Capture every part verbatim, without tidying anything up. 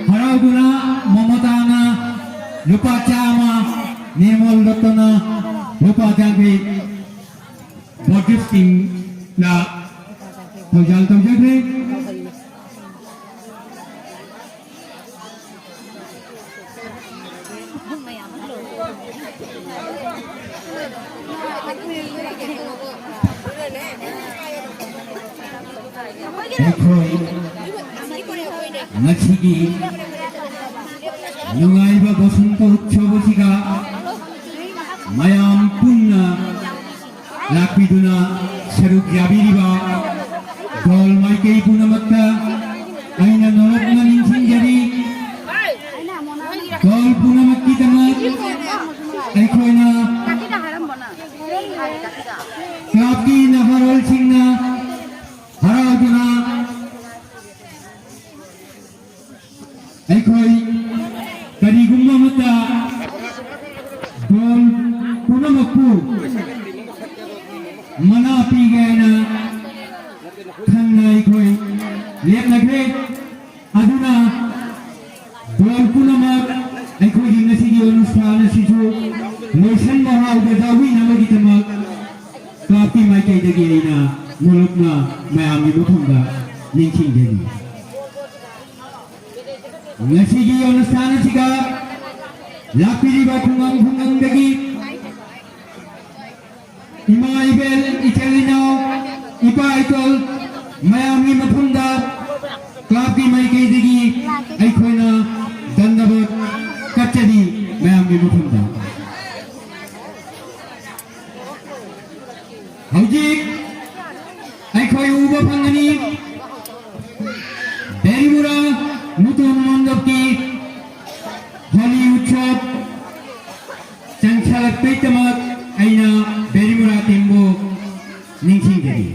ꯍꯔꯥꯎꯗꯨꯅ ꯃꯃꯇꯥꯅ ꯂꯨꯄꯥ ꯆꯥꯝꯃ, ꯅꯤꯔꯃꯜ ꯔꯇꯅ ꯂꯨꯄꯥ ꯌꯥꯡꯈꯩ, ꯕꯣꯔꯗꯔꯁꯤꯡꯅ ꯊꯧꯖꯥꯜ ꯇꯧꯖꯈ꯭ꯔꯦ꯫ ꯑꯩꯈꯣꯏ ꯉꯁꯤꯒꯤ ꯅꯨꯡꯉꯥꯏꯕ ꯕꯁꯟꯇ ꯎꯠꯁꯕ ꯑꯁꯤꯒ ꯃꯌꯥꯝ ꯄꯨꯟꯅ ꯂꯥꯛꯄꯤꯗꯨꯅ ꯁꯔꯨꯛ ꯌꯥꯕꯤꯔꯤꯕ ꯗꯣꯜ ꯃꯥꯏꯀꯩ ꯄꯨꯝꯅꯃꯛꯇ ꯑꯩꯅ ꯅꯣꯂꯨꯛꯅ ꯅꯤꯡꯁꯤꯡꯖꯔꯤ꯫ ꯗꯣꯜ ꯄꯨꯝꯅꯃꯛꯀꯤꯗꯃꯛ ꯑꯩꯈꯣꯏꯅ ꯀ꯭ꯂꯕꯀꯤ ꯅꯍꯥꯔꯣꯜꯁꯤꯡꯅ ꯍꯔꯥꯎꯗꯨꯅ ꯑꯩꯈꯣꯏ ꯀꯔꯤꯒꯨꯝꯕ ꯑꯃꯠꯇ ꯗꯣꯜ ꯄꯨꯝꯅꯃꯛꯄꯨ ꯃꯅꯥ ꯄꯤꯒꯦ ꯍꯥꯏꯅ ꯈꯪꯅ ꯑꯩꯈꯣꯏ ꯂꯦꯞꯅꯈ꯭ꯔꯦ꯫ ꯑꯗꯨꯅ ꯗꯣꯜ ꯄꯨꯝꯅꯃꯛ ꯑꯩꯈꯣꯏꯒꯤ ꯉꯁꯤꯒꯤ ꯑꯣꯅꯨꯁꯊꯥꯟ ꯑꯁꯤꯁꯨ ꯂꯣꯏꯁꯤꯟꯕ ꯍꯥꯎꯕ ꯌꯥꯎꯕꯤꯅꯕꯒꯤꯗꯃꯛ ꯀ꯭ꯂꯕꯀꯤ ꯃꯥꯏꯀꯩꯗꯒꯤ ꯑꯩꯅ ꯅꯣꯂꯨꯛꯅ ꯃꯌꯥꯝꯒꯤ ꯃꯐꯝꯗ ꯅꯤꯡꯁꯤꯡꯖꯔꯤ꯫ ꯉꯁꯤꯒꯤ ꯑꯣꯅꯨꯁꯊꯥꯟ ꯑꯁꯤꯗ ꯂꯥꯛꯄꯤꯔꯤꯕ ꯈꯨꯡꯒꯪ ꯈꯨꯡꯒꯪꯗꯒꯤ ꯏꯃꯥ ꯏꯕꯦꯜ, ꯏꯆꯤꯜ ꯏꯅꯥꯎ, ꯏꯄꯥ ꯏꯇꯣꯜ ꯃꯌꯥꯝꯒꯤ ꯃꯐꯝꯗ ꯀ꯭ꯂꯕꯀꯤ ꯃꯥꯏꯀꯩꯗꯒꯤ ꯑꯩꯈꯣꯏꯅ ꯙꯟꯌꯕꯥꯗ ꯀꯠꯆꯔꯤ ꯃꯌꯥꯝꯒꯤ ꯃꯐꯝꯗ꯫ ꯍꯧꯖꯤꯛ ꯑꯩꯈꯣꯏ ꯎꯕ ꯐꯪꯒꯅꯤ ꯕꯦꯔꯤꯃꯨꯔꯥ ꯃꯨꯇꯨꯝ ꯃꯟꯗꯞꯀꯤ ꯍꯣꯂꯤ ꯎꯠꯁꯕ ꯆꯪꯁꯜꯂꯛꯄꯩꯗꯃꯛ ꯑꯩꯅ ꯕꯦꯔꯤꯃꯨꯔꯥ ꯇꯤꯝꯕꯨ ꯅꯤꯡꯁꯤꯡꯖꯔꯤ꯫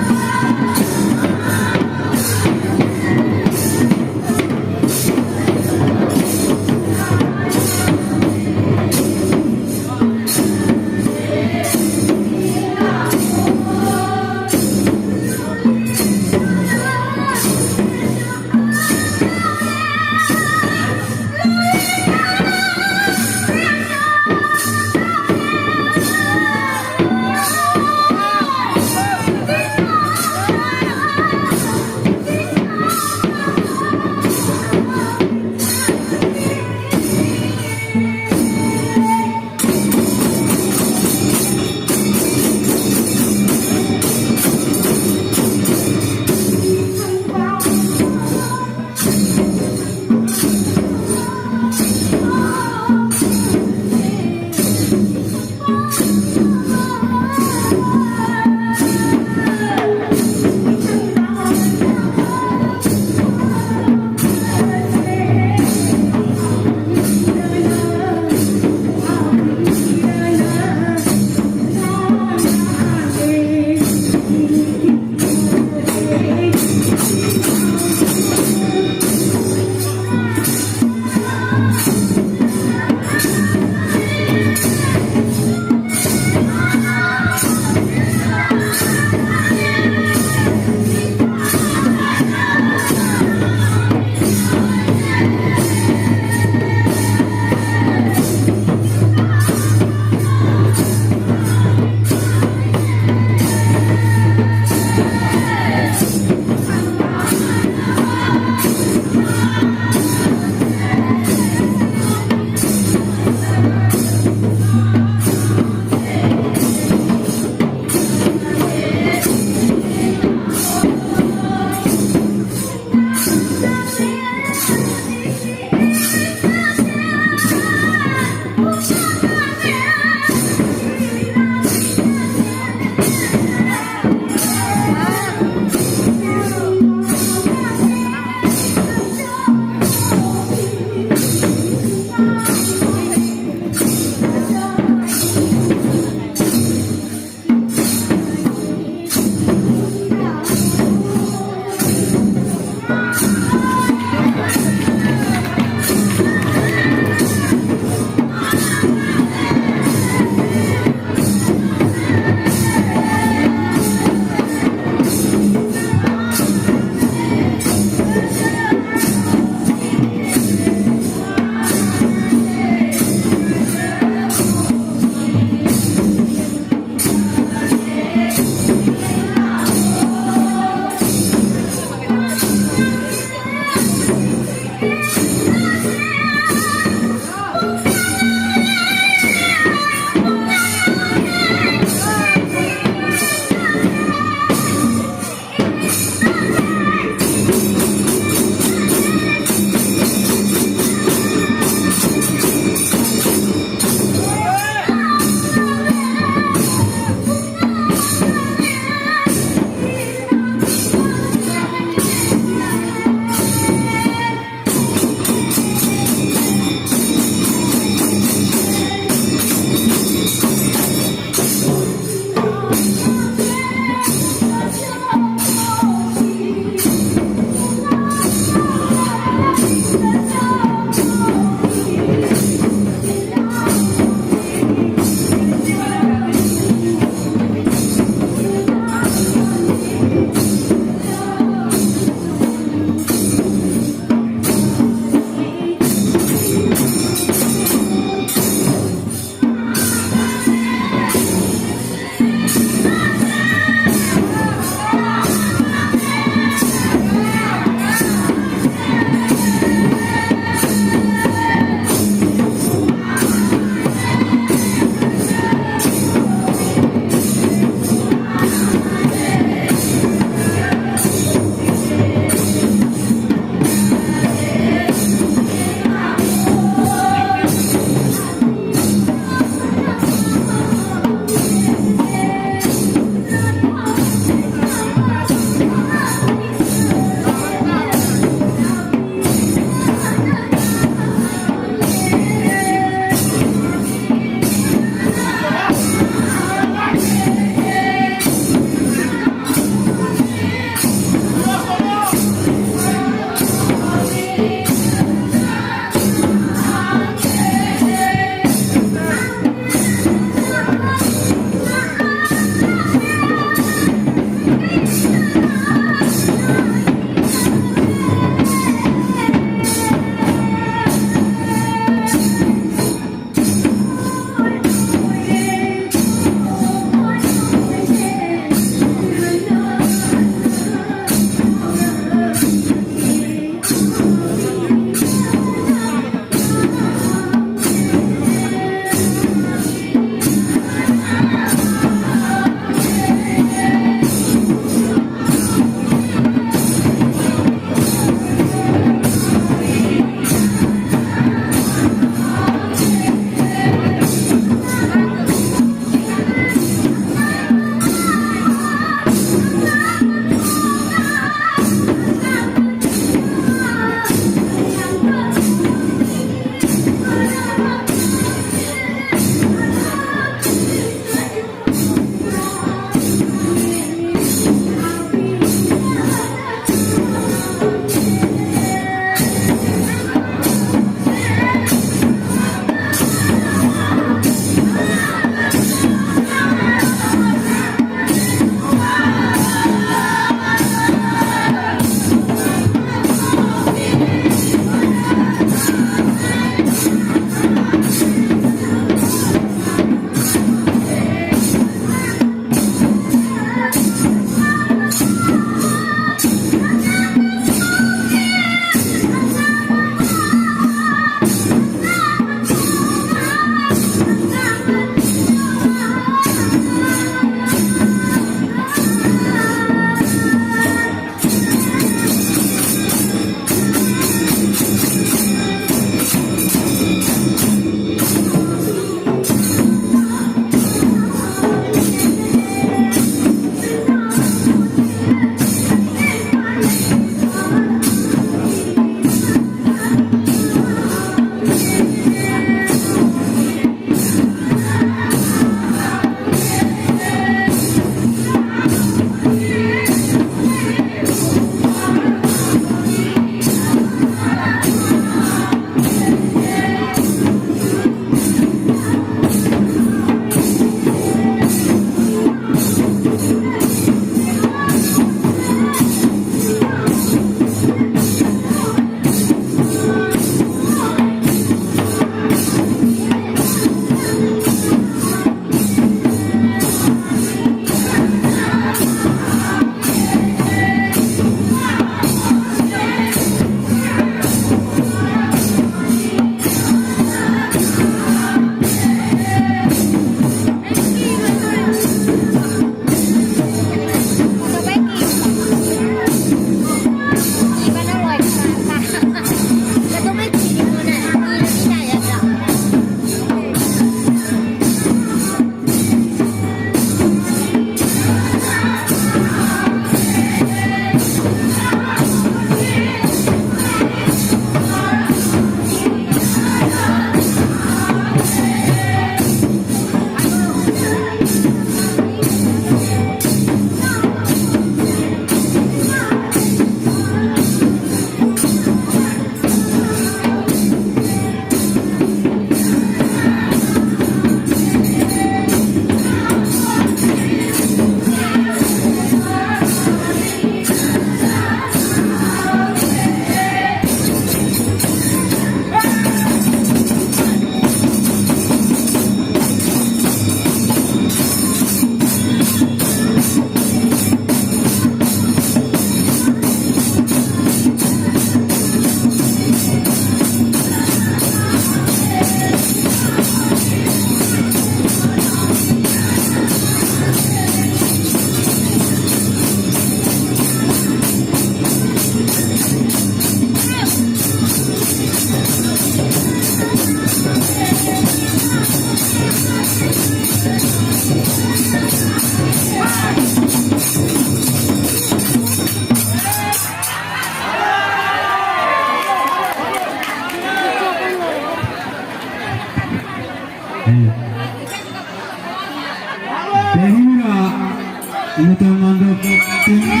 ꯅꯨꯡꯇꯣꯟ ꯃꯥꯟꯗꯣꯞ ꯇꯤꯝꯒꯤ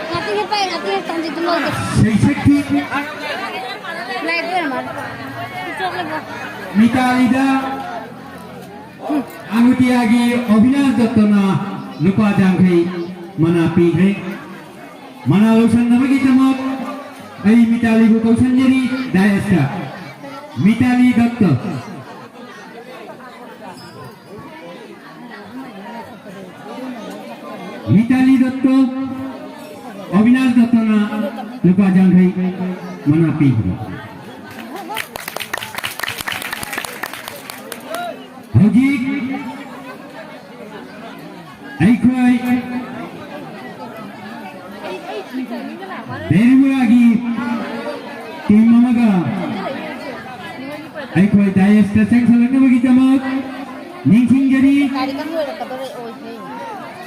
ꯉꯥꯛꯇꯪ ꯍꯤꯞꯄ ꯌꯥꯏ, ꯉꯥꯛꯇꯪ ꯍꯤꯞꯄ ꯇꯝꯁꯤ ꯑꯗꯨꯝ ꯂꯧꯒꯦ꯫ ꯁꯩꯁꯛꯄꯤ ꯂꯥꯏꯠ ꯑꯣꯏꯔ ꯃꯥꯜꯂꯦ꯫ ꯏꯆꯣꯞ ꯂꯩꯕ꯭ꯔꯣ? ꯃꯤꯇꯥꯂꯤꯗ ꯑꯪꯒꯨꯇꯤꯌꯥꯒꯤ ꯑꯕꯤꯅꯥꯁ ꯗꯠꯇꯅ ꯂꯨꯄꯥ ꯌꯥꯡꯈꯩ ꯃꯅꯥ ꯄꯤꯈ꯭ꯔꯦ꯫ ꯃꯅꯥ ꯂꯧꯁꯤꯟꯅꯕꯒꯤꯗꯃꯛ ꯑꯩ ꯃꯤꯇꯥꯂꯤꯕꯨ ꯀꯧꯁꯤꯟꯖꯔꯤ ꯗꯥꯏꯁꯇ꯫ ꯃꯤꯇꯥꯂꯤ ꯗꯠꯇ꯫ ꯃꯤꯇꯥꯂꯤ ꯗꯠꯇ, ꯑꯕꯤꯅꯥꯁ ꯗꯠꯇꯅ ꯂꯨꯄꯥ ꯌꯥꯡꯈꯩ ꯃꯅꯥ ꯄꯤꯈ꯭ꯔꯦ꯫ ꯍꯧꯖꯤꯛ ꯑꯩꯈꯣꯏ ꯕꯦꯔꯤꯃꯨꯔꯥꯒꯤ ꯇꯤꯝ ꯑꯃꯒ ꯑꯩꯈꯣꯏ ꯗꯥꯏꯁꯇ ꯆꯪꯁꯤꯜꯂꯛꯅꯕꯒꯤꯗꯃꯛ ꯅꯤꯡꯁꯤꯡꯖꯔꯤ꯫ ꯒꯥꯔꯤ ꯀꯔꯝ ꯂꯣꯏꯔꯛꯀꯗꯧꯔꯦ? ꯑꯣꯏꯈ꯭ꯔꯦ꯫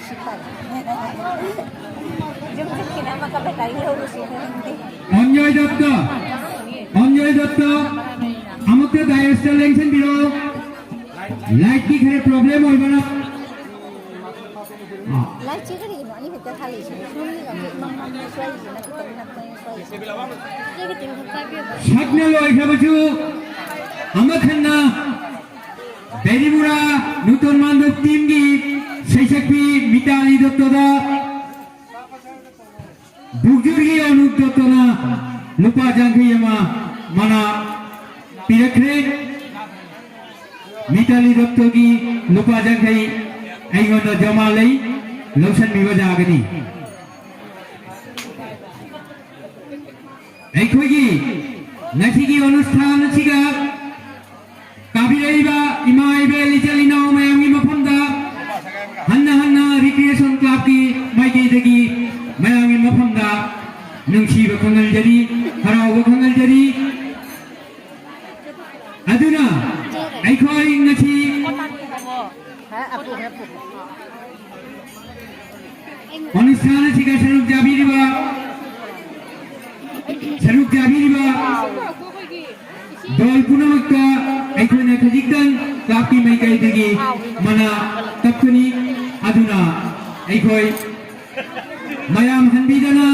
ꯁꯤ ꯐꯔꯦ꯫ ꯌꯨꯝ ꯆꯠꯈꯤꯅꯕ ꯀꯕꯥ ꯒꯥꯔꯤ ꯂꯧꯔꯨꯁꯤ ꯈꯪꯗꯦ꯫ ꯑꯟꯖꯣꯏ ꯗꯠꯇ, ꯑꯟꯖꯣꯏ ꯗꯠꯇ, ꯑꯃꯨꯛꯇ ꯗꯥꯏꯁꯇ ꯂꯦꯡꯁꯤꯟꯕꯤꯔꯣ꯫ ꯂꯥꯏꯠꯀꯤ ꯈꯔ ꯄ꯭ꯔꯣꯕ꯭ꯂꯦꯝ ꯑꯣꯏꯕꯅ꯫ ꯑꯥ꯫ ꯂꯥꯏꯠꯁꯦ ꯀꯔꯤꯒꯤꯅꯣ ꯑꯅꯤ ꯈꯛꯇ ꯊꯥꯜꯂꯤꯁꯦ? ꯁꯣꯝꯒꯤꯒ ꯑꯩꯈꯣꯏ ꯏꯃꯝ ꯃꯝꯃꯦ, ꯁ꯭ꯋꯥꯏꯒꯤꯁꯤꯅ ꯈꯤꯇꯪ ꯅꯛꯄꯅꯦ, ꯁ꯭ꯋꯥꯏꯒꯤꯁꯦ꯫ ꯁꯤꯗ ꯈꯤꯇꯪ ꯈꯛ ꯄꯥꯏꯕꯤꯌꯨꯕ꯫ ꯁꯛꯅ ꯂꯣꯏꯈ꯭ꯔꯕꯁꯨ ꯑꯃꯈꯟꯅ ꯕꯦꯔꯤꯃꯨꯔꯥ ꯅꯨꯡꯇꯣꯟ ꯃꯥꯟꯗꯣꯞ ꯇꯤꯝꯒꯤ ꯁꯩꯁꯛꯄꯤ ꯃꯤꯇꯥꯂꯤ ꯗꯠꯇꯗ ꯕꯨꯛꯖꯨꯔꯒꯤ ꯑꯅꯨꯞ ꯗꯠꯇꯅ ꯂꯨꯄꯥ ꯌꯥꯡꯈꯩ ꯑꯃ ꯃꯅꯥ ꯄꯤꯔꯛꯈ꯭ꯔꯦ꯫ ꯃꯤꯇꯥꯂꯤ ꯗꯠꯇꯒꯤ ꯂꯨꯄꯥ ꯌꯥꯡꯈꯩ ꯑꯩꯉꯣꯟꯗ ꯖꯃꯥ ꯂꯩ, ꯂꯧꯁꯤꯟꯕꯤꯕ ꯌꯥꯒꯅꯤ꯫ ꯑꯩꯈꯣꯏꯒꯤ ꯉꯁꯤꯒꯤ ꯑꯅꯨꯁꯊꯥꯟ ꯑꯁꯤꯒ ꯀꯥꯕꯤꯔꯛꯏꯕ ꯏꯃꯥ ꯏꯕꯦꯜ ꯏꯆꯤꯜ ꯏꯅꯥꯎ ꯃꯌꯥꯝꯒꯤ ꯃꯐꯝꯗ ꯍꯟꯅ ꯍꯟꯅ ꯔꯤꯀ꯭ꯔꯤꯌꯦꯁꯟ ꯀ꯭ꯂꯕꯀꯤ ꯃꯥꯏꯀꯩꯗꯒꯤ ꯃꯌꯥꯝꯒꯤ ꯃꯐꯝꯗ ꯅꯨꯡꯁꯤꯕ ꯈꯪꯍꯟꯖꯔꯤ, ꯍꯔꯥꯎꯕ ꯈꯪꯍꯟꯖꯔꯤ꯫ ꯑꯗꯨꯅ ꯑꯩꯈꯣꯏ ꯉꯁꯤ ꯑꯅꯨꯁꯊꯥꯟ ꯑꯁꯤꯒ ꯁꯔꯨꯛ ꯌꯥꯕꯤꯔꯤꯕ, ꯁꯔꯨꯛ ꯌꯥꯕꯤꯔꯤꯕ ꯗꯣꯜ ꯄꯨꯝꯅꯃꯛꯇ ꯑꯩꯈꯣꯏꯅ ꯈꯖꯤꯛꯇꯪ ꯀ꯭ꯂꯕꯀꯤ ꯃꯥꯏꯀꯩꯗꯒꯤ ꯃꯅꯥ ꯇꯞꯀꯅꯤ꯫ ꯑꯗꯨꯅ ꯑꯩꯈꯣꯏ ꯃꯌꯥꯝ ꯍꯟꯕꯤꯗꯅ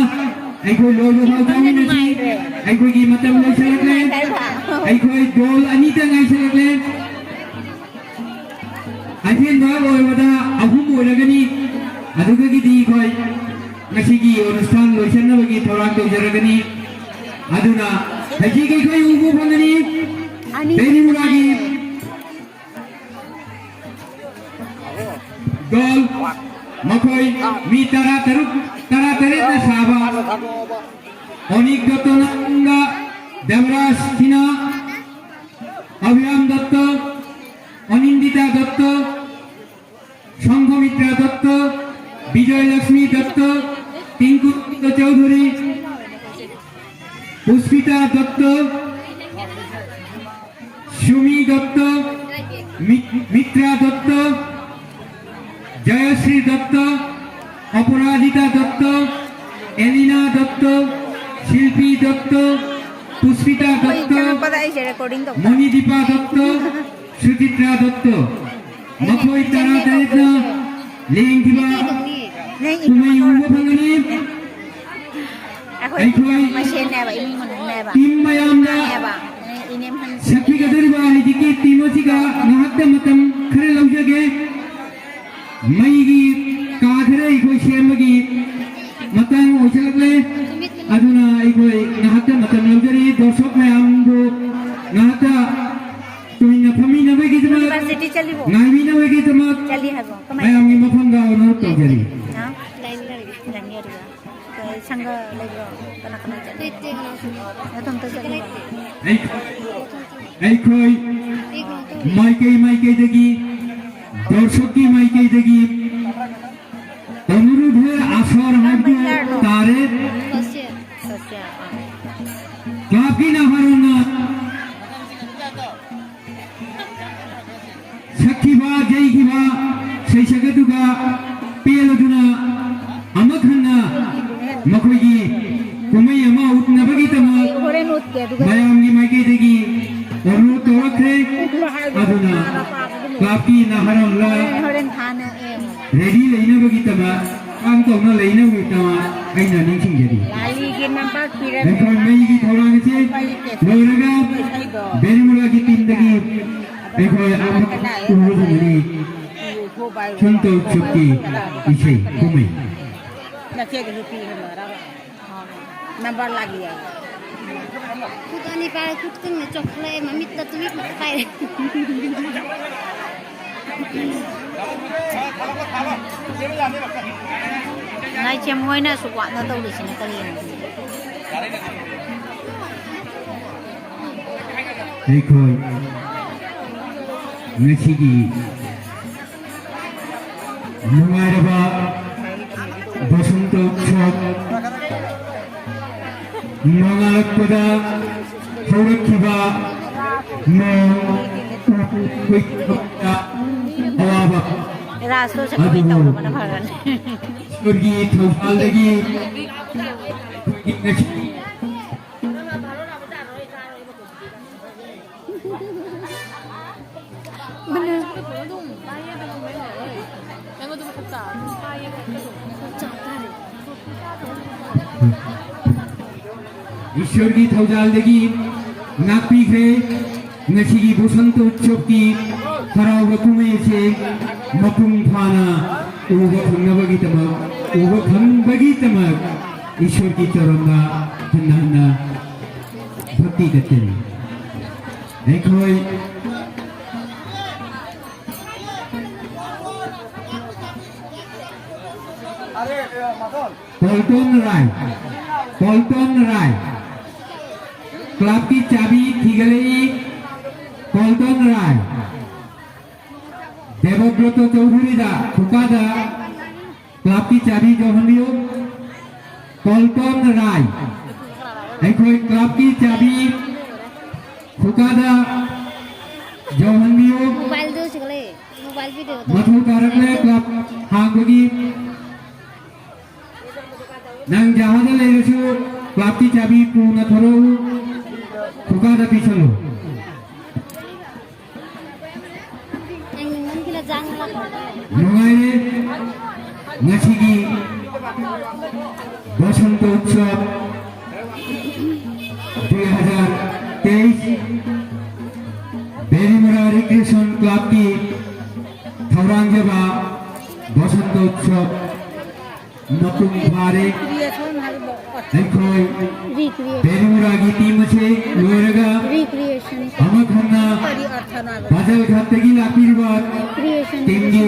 ꯑꯩꯈꯣꯏ ꯂꯣꯏꯕ ꯐꯥꯎ ꯆꯪꯃꯤꯟꯅꯁꯤ꯫ ꯑꯩꯈꯣꯏꯒꯤ ꯃꯇꯝ ꯂꯣꯏꯁꯤꯜꯂꯛꯂꯦ꯫ ꯑꯩꯈꯣꯏ ꯗꯣꯜ ꯑꯅꯤꯇ ꯉꯥꯏꯁꯤꯜꯂꯛꯂꯦ꯫ ꯑꯍꯦꯟꯕ ꯑꯣꯏꯕꯗ ꯑꯍꯨꯝ ꯑꯣꯏꯔꯒꯅꯤ꯫ ꯑꯗꯨꯗꯒꯤꯗꯤ ꯑꯩꯈꯣꯏ ꯉꯁꯤꯒꯤ ꯑꯣꯅꯨꯁꯊꯥꯟ ꯂꯣꯏꯁꯤꯟꯅꯕꯒꯤ ꯊꯧꯔꯥꯡ ꯇꯧꯖꯔꯒꯅꯤ꯫ ꯑꯗꯨꯅ ꯍꯧꯖꯤꯛ ꯑꯩꯈꯣꯏ ꯎꯕ ꯐꯪꯒꯅꯤ, ꯕꯦꯅꯤꯃꯨꯔꯥꯒꯤ ꯗꯣꯜ, ꯃꯈꯣꯏ ꯃꯤ ꯇꯔꯥ ꯇꯔꯨꯛ, ꯇꯔꯥ ꯇꯔꯦꯠꯅ ꯁꯥꯕ, ꯑꯣꯅꯤꯛ ꯗꯠꯇꯅ, ꯗꯦꯕꯔꯥꯖ ꯁꯤꯅꯥ, ꯑꯚꯤꯔꯥꯝ ꯗꯠꯇ, ꯑꯅꯤꯟꯗꯤꯇꯥ ꯗꯠꯇ, ꯁꯪꯘꯃꯤꯇ꯭ꯔ ꯗꯠꯇ, ꯕꯤꯖꯌ ꯂꯛꯁꯃꯤ ꯗꯠꯇ, ꯇꯤꯡꯀꯨ ꯆꯧꯙꯨꯔꯤ, ꯄꯨꯁ꯭ꯄꯤꯇꯥ ꯗꯠꯇ, ꯁꯨꯃꯤ ꯗꯠꯇ, ꯃꯤ-, ꯃꯤꯇ꯭ꯔꯥ ꯗꯠꯇ, ꯖꯌꯁ꯭ꯔꯤ ꯗꯠꯇ, ꯑꯄꯔꯥꯖꯤꯇꯥ ꯗꯠꯇ, ꯑꯦꯂꯤꯅꯥ ꯗꯠꯇ, ꯁꯤꯜꯄꯤ ꯗꯠꯇ, ꯄꯨꯁ꯭ꯄꯤꯇꯥ ꯑꯩꯈꯣꯏ ꯗꯠꯇ, ꯆꯪꯉꯛꯄꯗ ꯑꯩꯁꯦ ꯔꯦꯀꯣꯔꯗꯤꯡ ꯇꯧꯕ꯫ ꯃꯣꯅꯤꯗꯤꯄꯥ ꯗꯠꯇ, ꯁꯨꯆꯤꯇ꯭ꯔꯥ ꯗꯠꯇ꯫ ꯃꯈꯣꯏ ꯇꯔꯥ ꯇꯔꯦꯠꯅ ꯂꯦꯡꯈꯤꯕ ꯅꯪ ꯀꯨꯝꯍꯩ ꯎꯕ ꯐꯪꯒꯅꯤ꯫ ꯑꯩꯈꯣꯏ ꯑꯩꯈꯣꯏ ꯃꯁꯦꯟꯅꯦꯕ, ꯏꯃꯨꯡ ꯃꯅꯨꯡꯅꯦꯕ꯫ ꯇꯤꯝ ꯃꯌꯥꯝꯅ ꯏꯃꯥꯅꯦꯕ, ꯏꯅꯦꯝꯍꯟ-, ꯁꯛꯄꯤꯒꯗꯧꯔꯤꯕ ꯍꯧꯖꯤꯛꯀꯤ ꯇꯤꯝ ꯑꯁꯤꯒ ꯉꯥꯏꯍꯥꯛꯇ ꯃꯇꯝ ꯈꯔ ꯂꯧꯖꯒꯦ꯫ ꯃꯩꯒꯤ ꯀꯥ ꯈꯔ ꯑꯩꯈꯣꯏ ꯁꯦꯝꯕꯒꯤ ꯃꯇꯥꯡ ꯑꯣꯏꯁꯤꯜꯂꯛꯂꯦ꯫ ꯑꯗꯨꯅ ꯑꯩꯈꯣꯏ ꯉꯥꯏꯍꯥꯛꯇ ꯃꯇꯝ ꯂꯧꯖꯔꯤ꯫ ꯗꯔꯁꯛ ꯃꯌꯥꯝꯕꯨ ꯉꯥꯏꯍꯥꯛꯇ ꯇꯨꯃꯤꯟꯅ ꯐꯝꯃꯤꯟꯅꯕꯒꯤꯗꯃꯛ, ꯌꯨꯅꯤꯚꯔꯁꯤꯇꯤ ꯆꯠꯂꯤꯕꯣ? ꯉꯥꯏꯕꯤꯅꯕꯒꯤꯗꯃꯛ ꯆꯠꯂꯤ ꯍꯥꯏꯕꯣ? ꯀꯃꯥꯏ? ꯃꯌꯥꯝꯒꯤ ꯃꯐꯝꯗ ꯑꯣꯅꯔ ꯇꯧꯖꯔꯤ꯫ ꯍꯥ? ꯂꯥꯏꯟ ꯂꯩꯔꯤ꯫ ꯂꯥꯏꯟ ꯂꯩꯔꯤꯕ? ꯀꯩ ꯁꯪꯒ ꯂꯩꯕ꯭ꯔꯣ? ꯀꯅꯥ ꯀꯅꯥ ꯆꯠꯂꯤ? ꯅꯊꯟꯇ ꯆꯠꯂꯤꯕ? ꯑꯩ-, ꯑꯩꯈꯣꯏ ꯃꯥꯏꯀꯩ ꯃꯥꯏꯀꯩꯗꯒꯤ, ꯗꯔꯁꯛꯀꯤ ꯃꯥꯏꯀꯩꯗꯒꯤ ꯑꯅꯨꯔꯨꯗ ꯑꯁꯔ ꯍꯥꯏꯕꯗꯨ ꯇꯥꯔꯦ꯫ ꯁꯁ꯭ꯌ, ꯑꯥ꯫ ꯀ꯭ꯂꯕꯀꯤ ꯅꯍꯥꯔꯣꯜꯅ ꯁꯛꯈꯤꯕ, ꯌꯩꯈꯤꯕ ꯁꯩꯁꯛ ꯑꯗꯨꯒ ꯄꯦꯜꯂꯗꯨꯅ ꯑꯃꯨꯛ ꯍꯟꯅ ꯃꯈꯣꯏꯒꯤ ꯀꯨꯝꯍꯩ ꯑꯃ ꯎꯠꯅꯕꯒꯤꯗꯃꯛ ꯍꯣꯔꯦꯟ ꯎꯠꯀꯦ, ꯑꯗꯨꯒ ꯃꯌꯥꯝꯒꯤ ꯃꯥꯏꯀꯩꯗꯒꯤ ꯑꯣꯅꯔ ꯇꯧꯔꯛꯈ꯭ꯔꯦ꯫ ꯑꯗꯨꯅ ꯀ꯭ꯂꯕꯀꯤ ꯅꯍꯥꯔꯣꯜꯅ ꯍꯣꯔꯦꯟ ꯊꯥꯅ, ꯑꯦ꯫ ꯔꯦꯗꯤ ꯂꯩꯅꯕꯒꯤꯗꯃꯛ, ꯀꯥꯡ ꯇꯧꯅ ꯂꯩꯅꯕꯒꯤꯗꯃꯛ ꯑꯩꯅ ꯅꯤꯡꯁꯤꯡꯖꯔꯤ꯫ ꯂꯥꯂꯤꯒꯤ ꯅꯝꯕꯔ ꯄꯤꯔꯝꯃꯦ꯫ ꯑꯩꯈꯣꯏ ꯃꯩꯒꯤ ꯊꯧꯔꯥꯡ ꯑꯁꯤ ꯂꯣꯏꯔꯒ ꯕꯦꯔꯤꯃꯨꯂꯥꯒꯤ ꯇꯤꯝꯗꯒꯤ ꯑꯩꯈꯣꯏ ꯑꯃꯨꯛ ꯎꯔꯨꯕꯅꯤ꯫ ꯁꯨꯝꯇꯧ ꯁꯨꯛꯀꯤ ꯏꯁꯩ ꯀꯨꯝꯍꯩ꯫ ꯅꯆꯦꯗꯁꯨ ꯄꯤꯈ꯭ꯔꯣ꯫ ꯅꯝꯕꯔ ꯂꯥꯛꯏ ꯍꯥꯏ꯫ ꯈꯨꯠ ꯑꯅꯤ ꯄꯥꯏꯔ ꯈꯨꯠ ꯀꯪꯅ ꯆꯣꯛꯈꯠꯂꯛꯑꯦ, ꯃꯃꯤꯠꯇ ꯇꯨꯃꯤꯠ ꯄꯥꯏꯔꯦ꯫ ꯂꯥꯏꯆꯦꯝ ꯍꯣꯏꯅ ꯑꯁꯨꯛ ꯋꯥꯅ ꯇꯧꯔꯤꯁꯤꯅ ꯀꯔꯤꯒꯤꯅꯣ? ꯑꯩꯈꯣꯏ ꯉꯁꯤꯒꯤ ꯅꯨꯡꯉꯥꯏꯔꯕ ꯕꯁꯟꯇ ꯎꯠꯁꯕ ꯅꯣꯡꯉꯥꯜꯂꯛꯄꯗ ꯍꯧꯔꯛꯈꯤꯕ ꯅꯣꯡ ꯎꯞꯄꯒꯤ ꯑꯋꯥꯕ ꯔꯥꯁꯇꯣ ꯁꯛꯄ ꯑꯗꯨꯕꯨ ꯇꯧꯔꯕꯅ ꯐꯔꯅꯤ꯫ ꯏꯁꯣꯔꯒꯤ ꯊꯧꯖꯥꯜꯗꯒꯤ ꯑꯩꯈꯣꯏꯒꯤ ꯉꯁꯤ ꯏꯁꯣꯔꯒꯤ ꯊꯧꯖꯥꯜꯗꯒꯤ ꯉꯥꯛꯄꯤꯈ꯭ꯔꯦ꯫ ꯉꯁꯤꯒꯤ ꯕꯁꯟꯇ ꯎꯠꯁꯕꯀꯤ ꯍꯔꯥꯎꯕ ꯀꯨꯝꯍꯩ ꯑꯁꯤ ꯃꯄꯨꯡ ꯐꯥꯅ ꯎꯕ ꯐꯪꯅꯕꯒꯤꯗꯃꯛ, ꯎꯕ ꯐꯪꯕꯒꯤꯗꯃꯛ ꯏꯁꯣꯔꯒꯤ ꯆꯔꯝꯗ ꯍꯟꯅ ꯍꯟꯅ ꯚꯛꯇꯤ ꯀꯠꯆꯔꯤ꯫ ꯑꯩꯈꯣꯏ ꯄꯣꯜꯇꯣꯟ ꯔꯥꯏ, ꯄꯣꯜꯇꯣꯟ ꯔꯥꯏ, ꯀ꯭ꯂꯕꯀꯤ ꯆꯥꯕꯤ ꯊꯤꯒꯠꯂꯛꯏ꯫ ꯄꯣꯜꯇꯣꯟ ꯔꯥꯏ, ꯗꯦꯕꯕ꯭ꯔꯇ ꯆꯧꯙꯨꯔꯤꯗ ꯈꯨꯀꯥꯗ ꯀ꯭ꯂꯕꯀꯤ ꯆꯥꯕꯤ ꯌꯧꯍꯟꯕꯤꯌꯨ꯫ ꯄꯣꯜꯇꯣꯟ ꯔꯥꯏ, ꯑꯩꯈꯣꯏ ꯀ꯭ꯂꯕꯀꯤ ꯆꯥꯕꯤ ꯈꯨꯀꯥꯗ ꯌꯧꯍꯟꯕꯤꯌꯨ꯫ ꯃꯣꯕꯥꯏꯜꯗꯨ ꯁꯤꯒꯠꯂꯛꯑꯦ꯫ ꯃꯣꯕꯥꯏꯜ ꯚꯤꯗꯤꯑꯣꯗꯣ꯫ ꯃꯊꯧ ꯇꯥꯔꯛꯂꯦ ꯀ꯭ꯂꯕ ꯍꯥꯡꯕꯒꯤ꯫ ꯅꯪ ꯖꯍꯥꯖꯗ ꯂꯩꯔꯁꯨ ꯀ꯭ꯂꯕꯀꯤ ꯆꯥꯕꯤ ꯄꯨꯅ ꯊꯣꯔꯛꯎ, ꯈꯨꯀꯥꯗ ꯄꯤꯁꯜꯂꯨ꯫ ꯅꯪ ꯅꯪꯒꯤꯅ ꯅꯨꯡꯉꯥꯏꯔꯦ꯫ ꯉꯁꯤꯒꯤ ꯕꯁꯟꯇ ꯎꯠꯁꯕ ꯗꯨꯏ ꯍꯖꯥꯔ ꯇꯦꯏꯁ ꯕꯦꯔꯤꯃꯨꯔꯥ ꯔꯤꯀ꯭ꯔꯤꯌꯦꯁꯟ ꯀ꯭ꯂꯕꯀꯤ ꯊꯧꯔꯥꯡꯖꯕ ꯕꯁꯟꯇ ꯎꯠꯁꯕ ꯃꯄꯨꯡ ꯐꯥꯔꯦ꯫ ꯑꯩꯈꯣꯏ ꯕꯦꯔꯤꯃꯨꯔꯥꯒꯤ ꯇꯤꯝ ꯑꯁꯤ ꯂꯣꯏꯔꯒ ꯑꯃꯈꯛꯅ ꯕꯥꯖꯜ ꯘꯥꯠꯇꯒꯤ ꯂꯥꯛꯄꯤꯔꯤꯕ ꯇꯤꯝꯒꯤ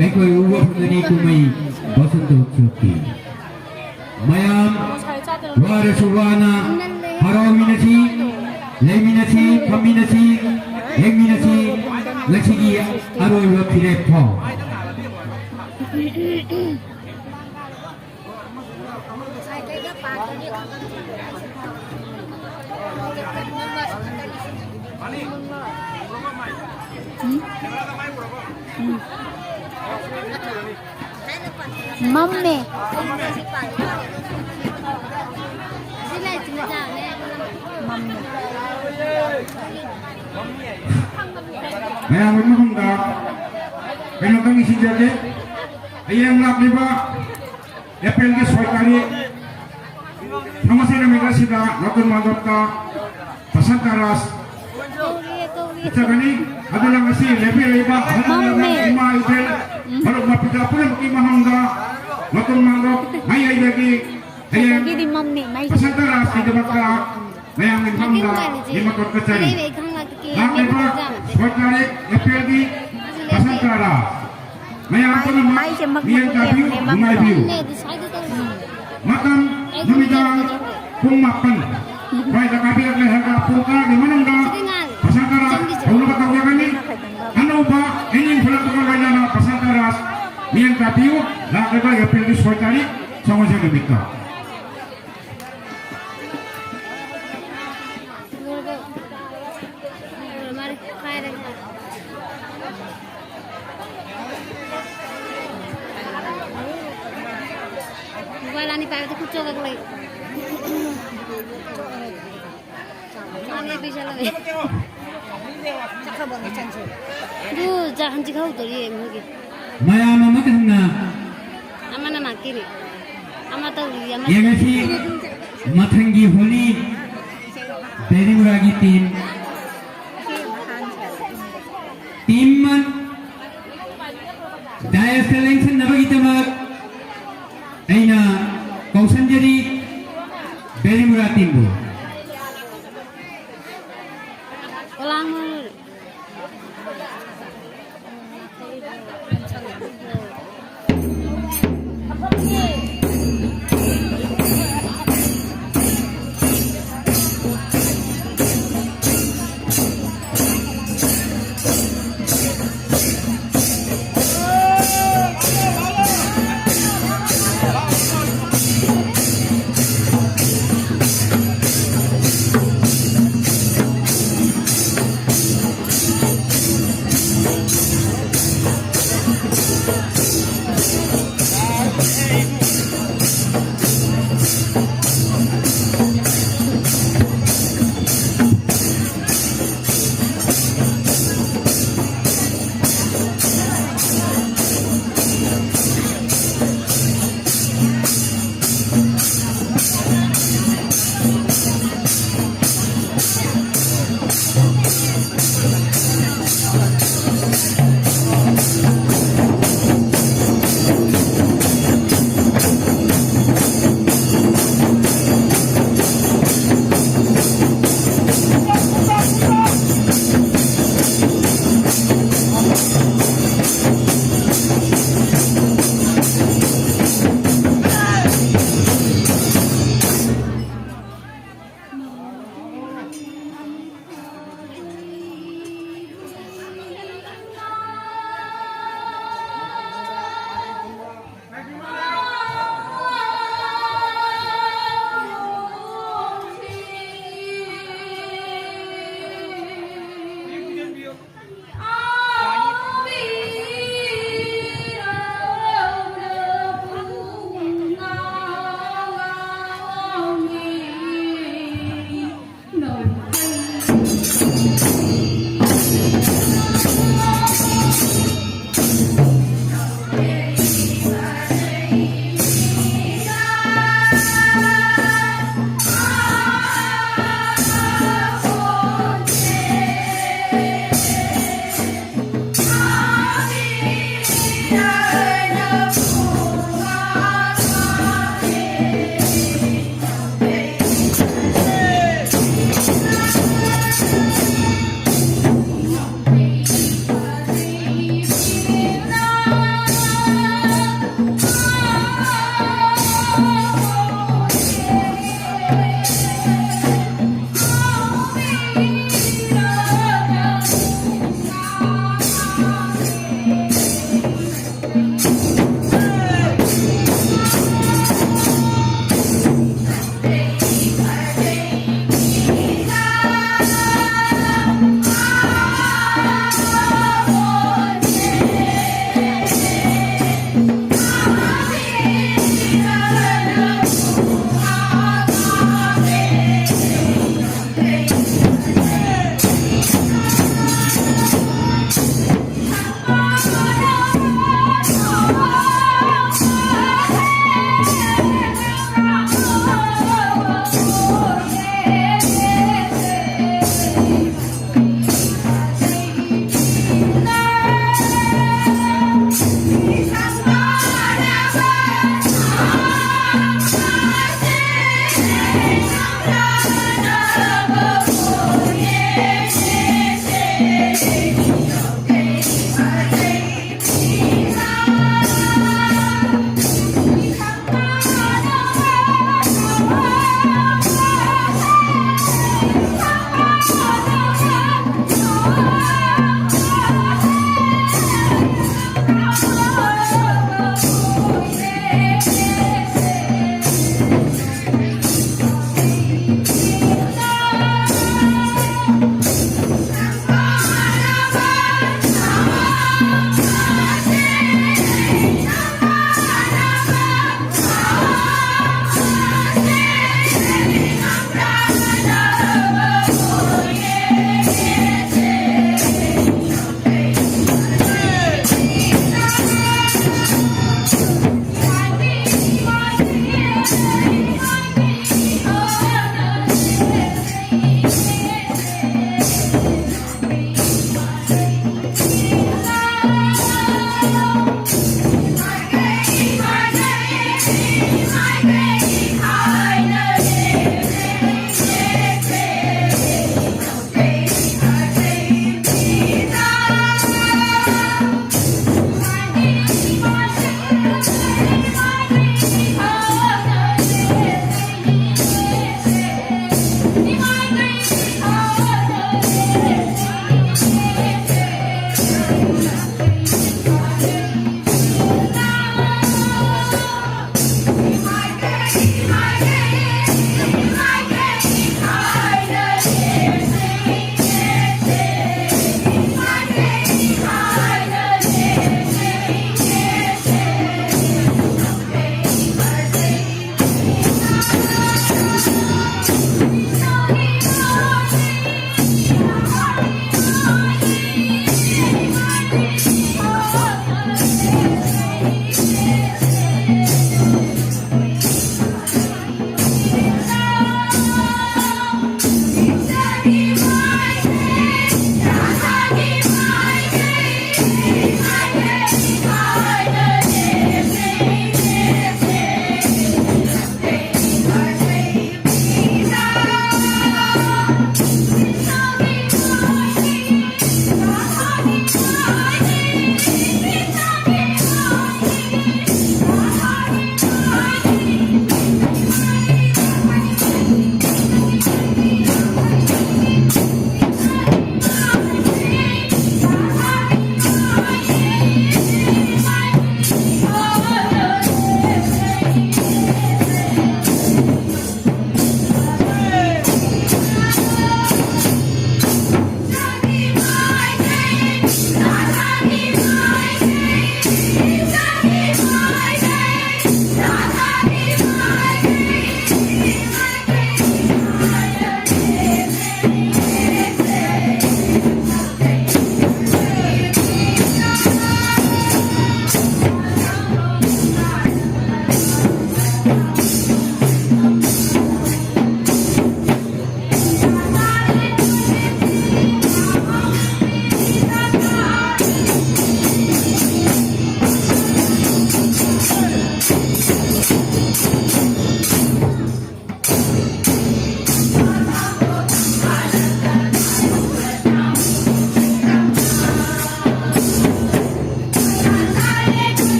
ꯑꯩꯈꯣꯏ ꯎꯕ ꯐꯪꯒꯅꯤ ꯀꯨꯝꯍꯩ ꯕꯁꯟꯇ ꯎꯠꯁꯕꯀꯤ꯫ ꯃꯌꯥꯝ ꯋꯥꯔꯁꯨ ꯋꯥꯅ ꯍꯔꯥꯎꯃꯤꯟꯅꯁꯤ, ꯂꯩꯃꯤꯟꯅꯁꯤ, ꯐꯝꯃꯤꯟꯅꯁꯤ, ꯌꯦꯡꯃꯤꯟꯅꯁꯤ ꯉꯁꯤꯒꯤ ꯑꯔꯣꯏꯕ ꯐꯤꯔꯦꯞ ꯐꯥꯎ꯫ ꯃꯝꯃꯦ꯫ ꯃꯝꯃꯦ꯫ ꯃꯌꯥꯝꯒꯤ ꯃꯐꯝꯗ ꯀꯩꯅꯣꯝꯇꯪ ꯏꯁꯤꯟꯖꯒꯦ꯫ ꯍꯌꯦꯡ ꯂꯥꯛꯂꯤꯕ ꯑꯦꯄ꯭ꯔꯤꯜꯒꯤ ꯁꯣꯏ ꯇꯥꯔꯤꯛ, ꯊꯥꯡꯃꯩꯕꯟ ꯅꯨꯃꯤꯠ ꯑꯁꯤꯗ ꯅꯣꯇꯟ ꯃꯟꯗꯞꯇ ꯕꯁꯟꯇ ꯔꯥꯁ ꯆꯠꯆꯒꯅꯤ꯫ ꯑꯗꯨꯅ ꯉꯁꯤ ꯂꯦꯞꯄꯤꯔꯛꯂꯤꯕ ꯑꯍꯜ ꯂꯃꯟ, ꯃꯝꯃꯦ꯫ ꯏꯃꯥ ꯏꯕꯦꯜ, ꯎꯝ꯫ ꯃꯔꯨꯞ ꯃꯄꯤꯖꯥ ꯄꯨꯝꯅꯃꯛꯀꯤ ꯃꯃꯥꯡꯗ ꯅꯣꯇꯟ ꯃꯟꯗꯞ ꯃꯥꯏꯀꯩꯗꯒꯤ ꯍꯌꯦꯡ ꯁꯤꯗꯒꯤꯗꯤ ꯃꯝꯃꯦ, ꯃꯩꯁꯦ꯫ ꯕꯁꯟꯇ ꯔꯥꯁꯀꯤꯗꯃꯛꯇ ꯃꯌꯥꯝꯒꯤ ꯃꯐꯝꯗ ꯅꯤꯡꯕ ꯀꯠꯆꯔꯤ꯫ ꯂꯥꯛꯂꯤꯕ ꯁꯣꯏ ꯇꯥꯔꯤꯛ ꯑꯦꯄ꯭ꯔꯤꯜꯒꯤ ꯕꯁꯟꯇ ꯔꯥꯁ ꯃꯌꯥꯝ ꯄꯨꯝꯅꯃꯛ ꯃꯤꯠꯌꯦꯡ ꯇꯥꯕꯤꯌꯨ, ꯅꯨꯡꯉꯥꯏꯕꯤꯌꯨ꯫ ꯃꯇꯝ ꯅꯨꯃꯤꯗꯥꯡ ꯄꯨꯡ ꯃꯥꯄꯟ ꯁ꯭ꯋꯥꯏꯗ ꯀꯥꯕꯤꯔꯛꯂꯦ ꯍꯥꯏꯕ ꯄꯨꯡ ꯇꯔꯥꯒꯤ ꯃꯅꯨꯡꯗ ꯕꯁꯟꯇ ꯔꯥꯁ ꯍꯧꯅꯕ ꯇꯧꯖꯒꯅꯤ꯫ ꯑꯅꯧꯕ ꯏꯅꯤꯡ ꯐꯨꯂꯛꯄꯒ ꯂꯣꯏꯅꯅ ꯕꯁꯟꯇ ꯔꯥꯁ ꯃꯤꯠꯌꯦꯡ ꯇꯥꯕꯤꯌꯨ꯫ ꯂꯥꯛꯂꯤꯕ ꯑꯦꯄ꯭ꯔꯤꯜꯒꯤ ꯁꯣꯏ ꯇꯥꯔꯤꯛ ꯁꯒꯣꯜꯁꯦꯟ ꯅꯨꯃꯤꯠꯇ꯫ ꯂꯣꯏꯔꯕꯣ? ꯂꯣꯏꯔ ꯃꯥꯜꯂꯦ꯫ ꯍꯥꯏꯔꯒꯦ꯫ ꯃꯣꯕꯥꯏꯜ ꯑꯅꯤ ꯄꯥꯏꯕꯗ ꯈꯨꯠ ꯆꯣꯠꯂꯒ ꯂꯩ꯫ ꯃꯥꯅꯦ, ꯄꯤꯁꯜꯂꯒ꯫ ꯑꯗꯨ ꯖꯥ-, ꯍꯟꯖꯤꯛ ꯍꯧꯗꯣꯔꯤꯌꯦ ꯃꯣꯏꯒꯤ꯫ ꯃꯌꯥꯝ ꯑꯃ ꯊꯪꯅ ꯑꯃꯅ ꯃꯥꯀꯤꯅꯤ꯫ ꯑꯃ ꯇꯧꯔꯤ, ꯑꯃ ꯌꯦꯡꯉꯁꯤ꯫ ꯃꯊꯪꯒꯤ ꯍꯣꯂꯤ ꯕꯦꯔꯤꯃꯨꯔꯥꯒꯤ ꯇꯤꯝ, ꯇꯤꯝ ꯗꯥꯏꯁꯇ ꯂꯦꯡꯁꯤꯟꯅꯕꯒꯤꯗꯃꯛ ꯑꯩꯅ ꯀꯧꯁꯟꯖꯔꯤ ꯕꯦꯔꯤꯃꯨꯔꯥ ꯇꯤꯝꯕꯨ꯫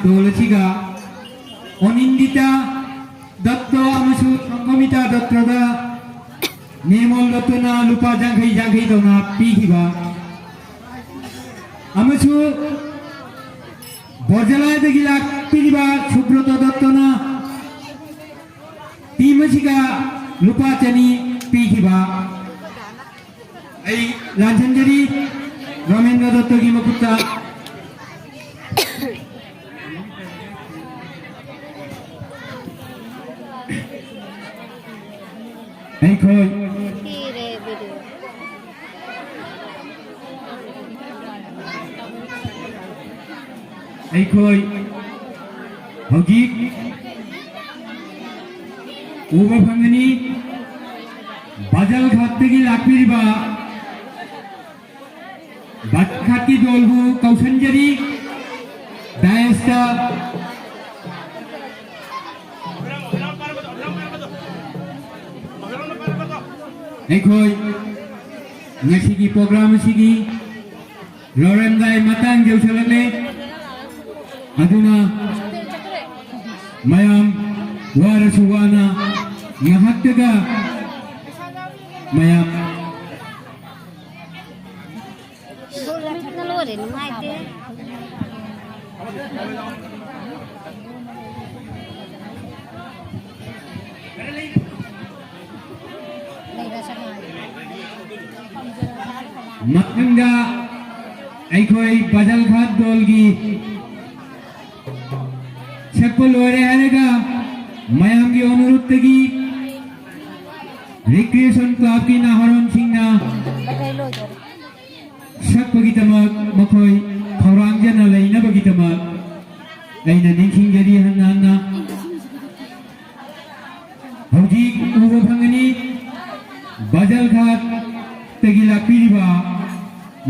ꯇꯣꯜ ꯑꯁꯤꯒ ꯑꯣꯅꯤꯟꯗꯤꯇꯥ ꯗꯠꯇꯣ ꯑꯃꯁꯨꯡ ꯁꯪꯒꯣꯃꯤꯇꯥ ꯗꯠꯇꯣꯗ ꯅꯦꯃꯣꯜ ꯗꯠꯇꯣꯅ ꯂꯨꯄꯥ ꯌꯥꯡꯈꯩ ꯌꯥꯡꯈꯩ ꯇꯧꯅ ꯄꯤꯈꯤꯕ, ꯑꯃꯁꯨꯡ ꯕꯣꯔꯖꯂꯥꯏꯗꯒꯤ ꯂꯥꯛꯄꯤꯔꯤꯕ ꯁꯨꯕ꯭ꯔꯇ ꯗꯠꯇꯣꯅ ꯇꯤꯝ ꯑꯁꯤꯒ ꯂꯨꯄꯥ ꯆꯅꯤ ꯄꯤꯈꯤꯕ꯫ ꯑꯩ ꯂꯥꯟꯖꯦꯟꯖꯔꯤ ꯔꯣꯃꯦꯟꯗ꯭ꯔ ꯗꯠꯇꯒꯤ ꯃꯈꯨꯠꯇ꯫ ꯑꯩꯈꯣꯏ ꯑꯩꯈꯣꯏ ꯍꯧꯖꯤꯛ ꯎꯕ ꯐꯪꯒꯅꯤ, ꯕꯥꯖꯜ ꯘꯥꯠꯇꯒꯤ ꯂꯥꯛꯄꯤꯔꯤꯕ ꯕꯥꯖꯜ ꯘꯥꯠꯀꯤ ꯗꯣꯜꯕꯨ ꯀꯧꯁꯟꯖꯔꯤ ꯗꯥꯏꯁꯇ꯫ ꯑꯩꯈꯣꯏ ꯉꯁꯤꯒꯤ ꯄ꯭ꯔꯣꯒ꯭ꯔꯥꯝ ꯑꯁꯤꯒꯤ ꯂꯣꯏꯔꯝꯗꯥꯏ ꯃꯇꯥꯡ ꯌꯧꯁꯤꯜꯂꯛꯂꯦ꯫ ꯑꯗꯨꯅ ꯃꯌꯥꯝ ꯋꯥꯔꯁꯨ ꯋꯥꯅ ꯉꯥꯏꯍꯥꯛꯇꯒ ꯃꯌꯥꯝ ꯂꯣꯏꯔꯦ, ꯅꯨꯡꯉꯥꯏꯇꯦ꯫ ꯃꯊꯪꯗ ꯑꯩꯈꯣꯏ ꯕꯥꯖꯜ ꯘꯥꯠ ꯗꯣꯜꯒꯤ ꯁꯛꯄ ꯂꯣꯏꯔꯦ ꯍꯥꯏꯔꯒ ꯃꯌꯥꯝꯒꯤ ꯑꯣꯅꯔꯨꯠꯇꯒꯤ ꯔꯤꯀ꯭ꯔꯤꯌꯦꯁꯟ ꯀ꯭ꯂꯕꯀꯤ ꯅꯍꯥꯔꯣꯟꯁꯤꯡꯅ ꯁꯛꯄꯒꯤꯗꯃꯛ ꯃꯈꯣꯏ ꯈꯧꯔꯥꯡꯖꯅ ꯂꯩꯅꯕꯒꯤꯗꯃꯛ ꯑꯩꯅ ꯅꯤꯡꯁꯤꯡꯖꯔꯤ ꯍꯟꯅ ꯍꯟꯅ꯫ ꯍꯧꯖꯤꯛ ꯎꯕ ꯐꯪꯒꯅꯤ ꯕꯥꯖꯜ ꯘꯥꯠꯇꯒꯤ ꯂꯥꯛꯄꯤꯔꯤꯕ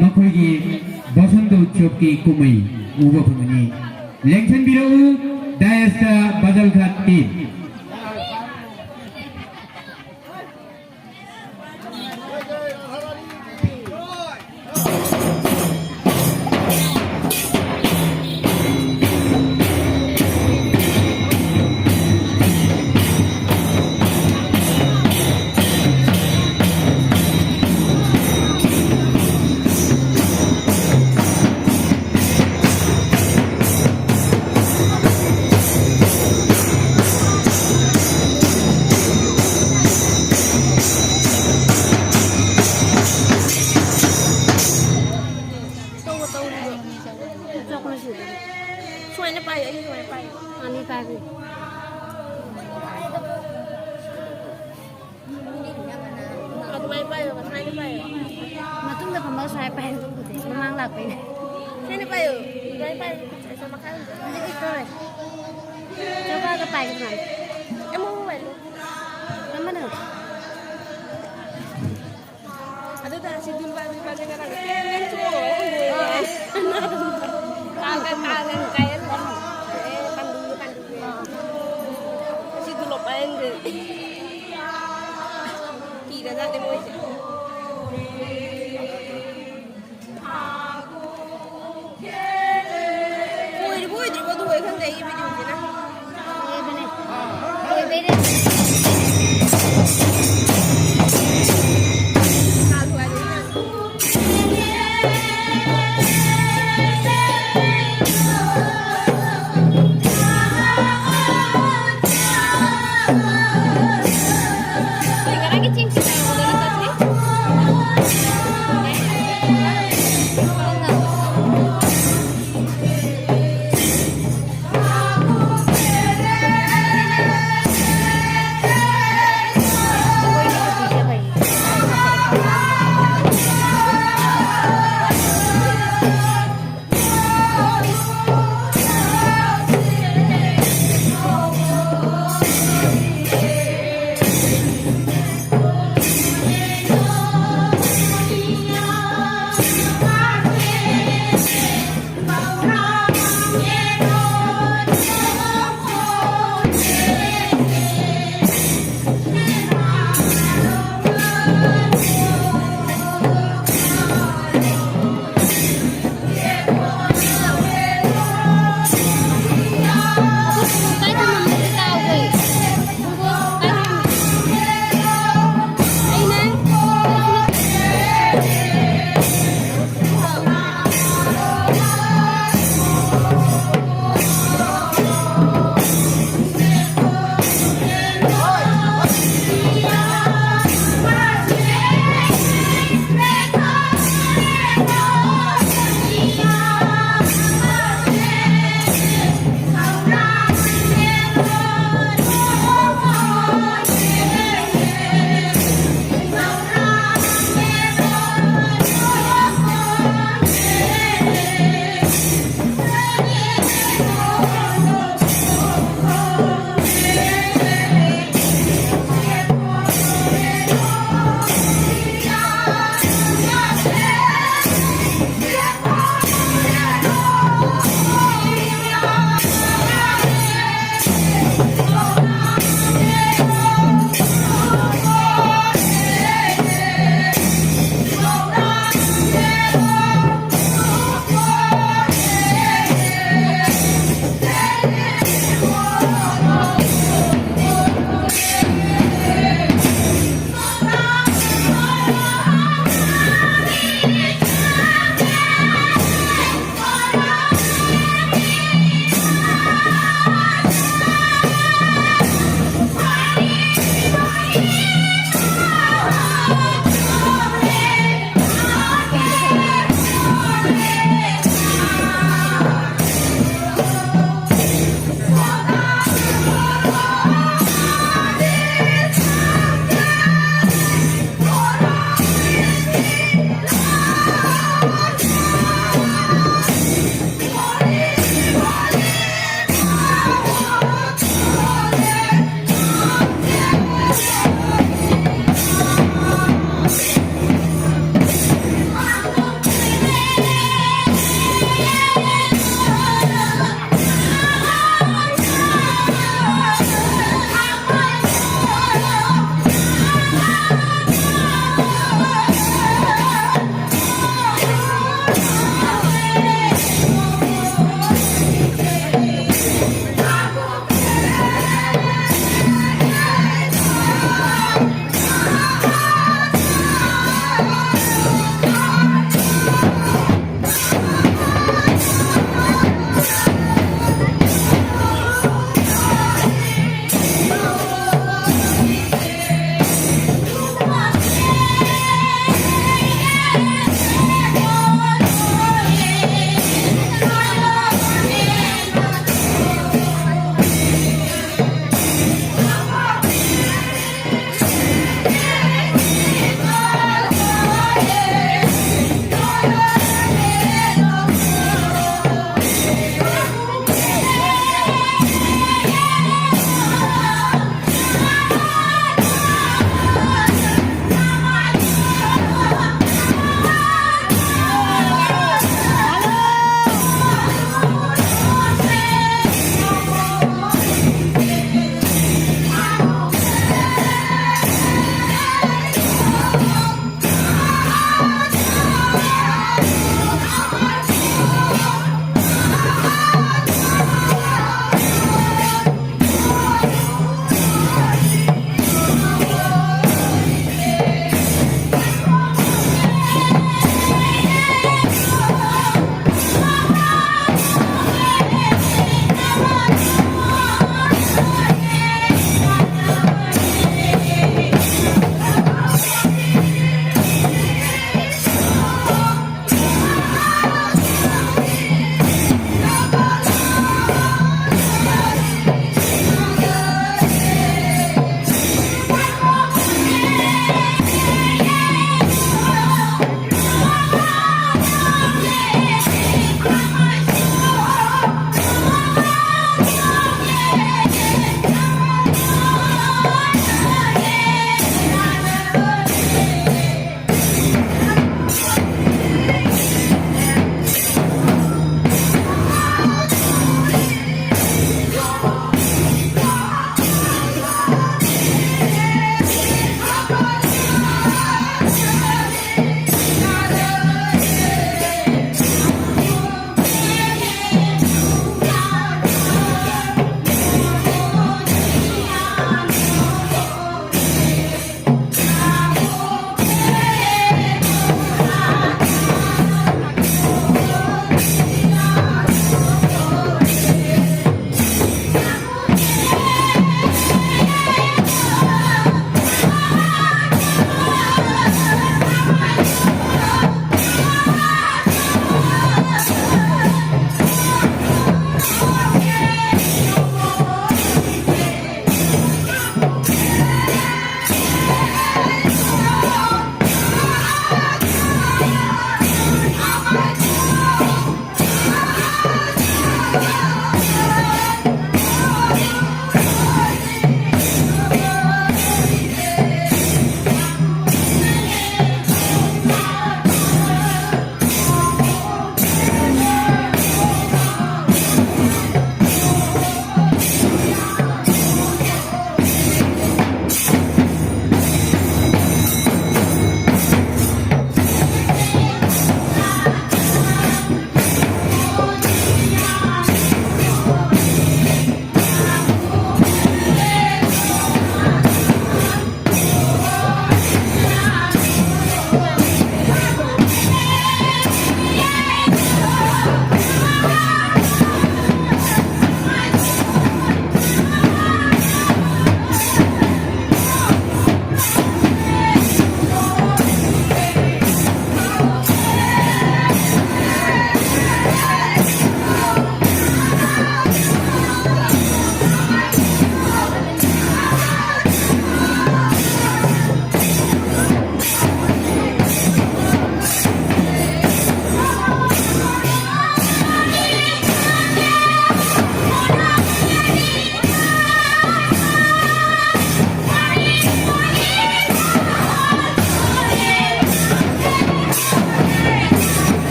ꯃꯈꯣꯏꯒꯤ ꯕꯁꯟꯇ ꯎꯠꯁꯕꯀꯤ ꯀꯨꯝꯍꯩ ꯎꯕ ꯐꯪꯒꯅꯤ꯫ ꯂꯦꯡꯁꯤꯟꯕꯤꯔꯛꯎ ꯗꯥꯌꯁꯇ ꯕꯥꯖꯜ ꯘꯥꯠ ꯇꯤꯝ꯫ ꯑꯗꯨꯃꯥꯏꯅ ꯄꯥꯏꯌꯣ, ꯃꯁꯥꯏꯅ ꯄꯥꯏꯌꯣ꯫ ꯃꯇꯨꯡꯗ ꯐꯝꯕ ꯁ꯭ꯋꯥꯏ ꯄꯥꯏ, ꯑꯗꯨꯕꯨꯗꯤ ꯃꯃꯥꯡ ꯂꯥꯛꯄꯩꯅꯦ꯫ ꯁꯤꯅ ꯄꯥꯏꯌꯣ, ꯑꯗꯨꯃꯥꯏꯅ ꯄꯥꯏꯌꯣ꯫ ꯑꯁꯣꯝ ꯃꯈꯥ꯫ ꯍꯧꯖꯤꯛ ꯏꯁꯇꯣꯔꯦ꯫ ꯆꯣꯕꯥꯒ ꯄꯥꯏꯒꯦ ꯁꯨꯃꯥꯏꯅ꯫ ꯑꯃꯨꯛ ꯄꯥꯏꯌꯣ꯫ ꯀꯔꯝꯕꯅꯣ? ꯑꯗꯨ ꯇꯥꯔꯁꯤ ꯗꯨꯜꯕꯥ ꯗꯨꯜꯕꯥꯁꯦ ꯉꯔꯥꯡ ꯀꯦꯟ ꯀꯦꯟ ꯆꯣꯡꯉꯒ ꯂꯩꯍꯧꯋꯦ꯫ ꯇꯥꯒ ꯇꯥꯒ ꯀꯥꯏꯍꯜꯂꯦ꯫ ꯑꯦ, ꯄꯥꯟꯗꯨꯒ ꯄꯥꯟꯗꯨꯒ꯫ ꯁꯤ ꯗꯨꯂꯣꯞ ꯄꯥꯏꯍꯟꯗꯦ꯫ ꯀꯤꯔꯖꯥꯠꯅꯦ ꯃꯣꯏꯁꯦ꯫ ꯂꯣꯏꯔꯤꯕꯣ ꯑꯣꯏꯗ꯭ꯔꯤꯕꯣ ꯑꯗꯨ ꯑꯣꯏ ꯈꯪꯗꯦ ꯑꯩꯒꯤ ꯚꯤꯗꯤꯑꯣꯁꯤꯅ꯫ ꯂꯣꯏꯕꯅꯦ꯫ ꯂꯣꯏꯕꯩꯅꯦ꯫ ꯀꯥ ꯊꯨꯒꯥꯏꯗꯣꯏꯅꯤ ꯅꯪ꯫ ꯑꯩꯈꯣꯏ ꯉꯔꯥꯡꯒꯤ ꯆꯦꯡ ꯁꯨ ꯀꯥꯏ ꯌꯣꯜꯂꯒ ꯆꯠꯈ꯭ꯔꯦ?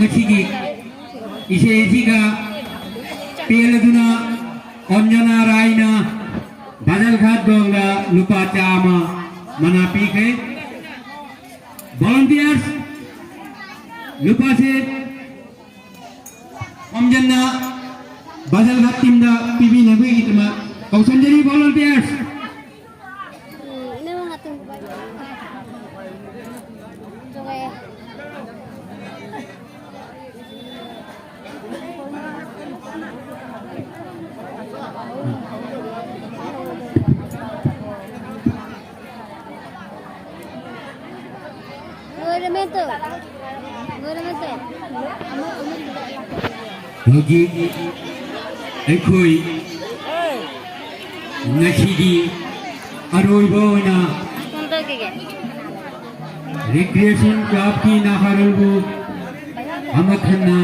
ꯉꯁꯤꯒꯤ ꯏꯁꯩ ꯑꯁꯤꯒ ꯄꯦꯜꯂꯗꯨꯅ ꯑꯣꯟꯖꯅꯥ ꯔꯥꯏꯅ ꯕꯥꯗꯜ ꯘꯥꯠ ꯒꯣꯡꯗ ꯂꯨꯄꯥ ꯆꯥꯝꯃ ꯃꯅꯥ ꯄꯤꯈ꯭ꯔꯦ꯫ Volunteers, ꯂꯨꯄꯥꯁꯦ ꯑꯣꯟꯖꯅꯥ ꯕꯥꯗꯜ ꯘꯥꯠ ꯇꯤꯝꯗ ꯄꯤꯕꯤꯅꯕꯒꯤꯗꯃꯛ ꯀꯧꯁꯟꯖꯔꯤ꯫ Volunteers꯫ ꯍꯧꯖꯤꯛ ꯑꯩꯈꯣꯏ ꯉꯁꯤꯒꯤ ꯑꯔꯣꯏꯕ ꯑꯣꯏꯅ Recreation Clubꯀꯤ ꯅꯍꯥꯔꯣꯜꯕꯨ ꯑꯃꯨꯛ ꯍꯟꯅ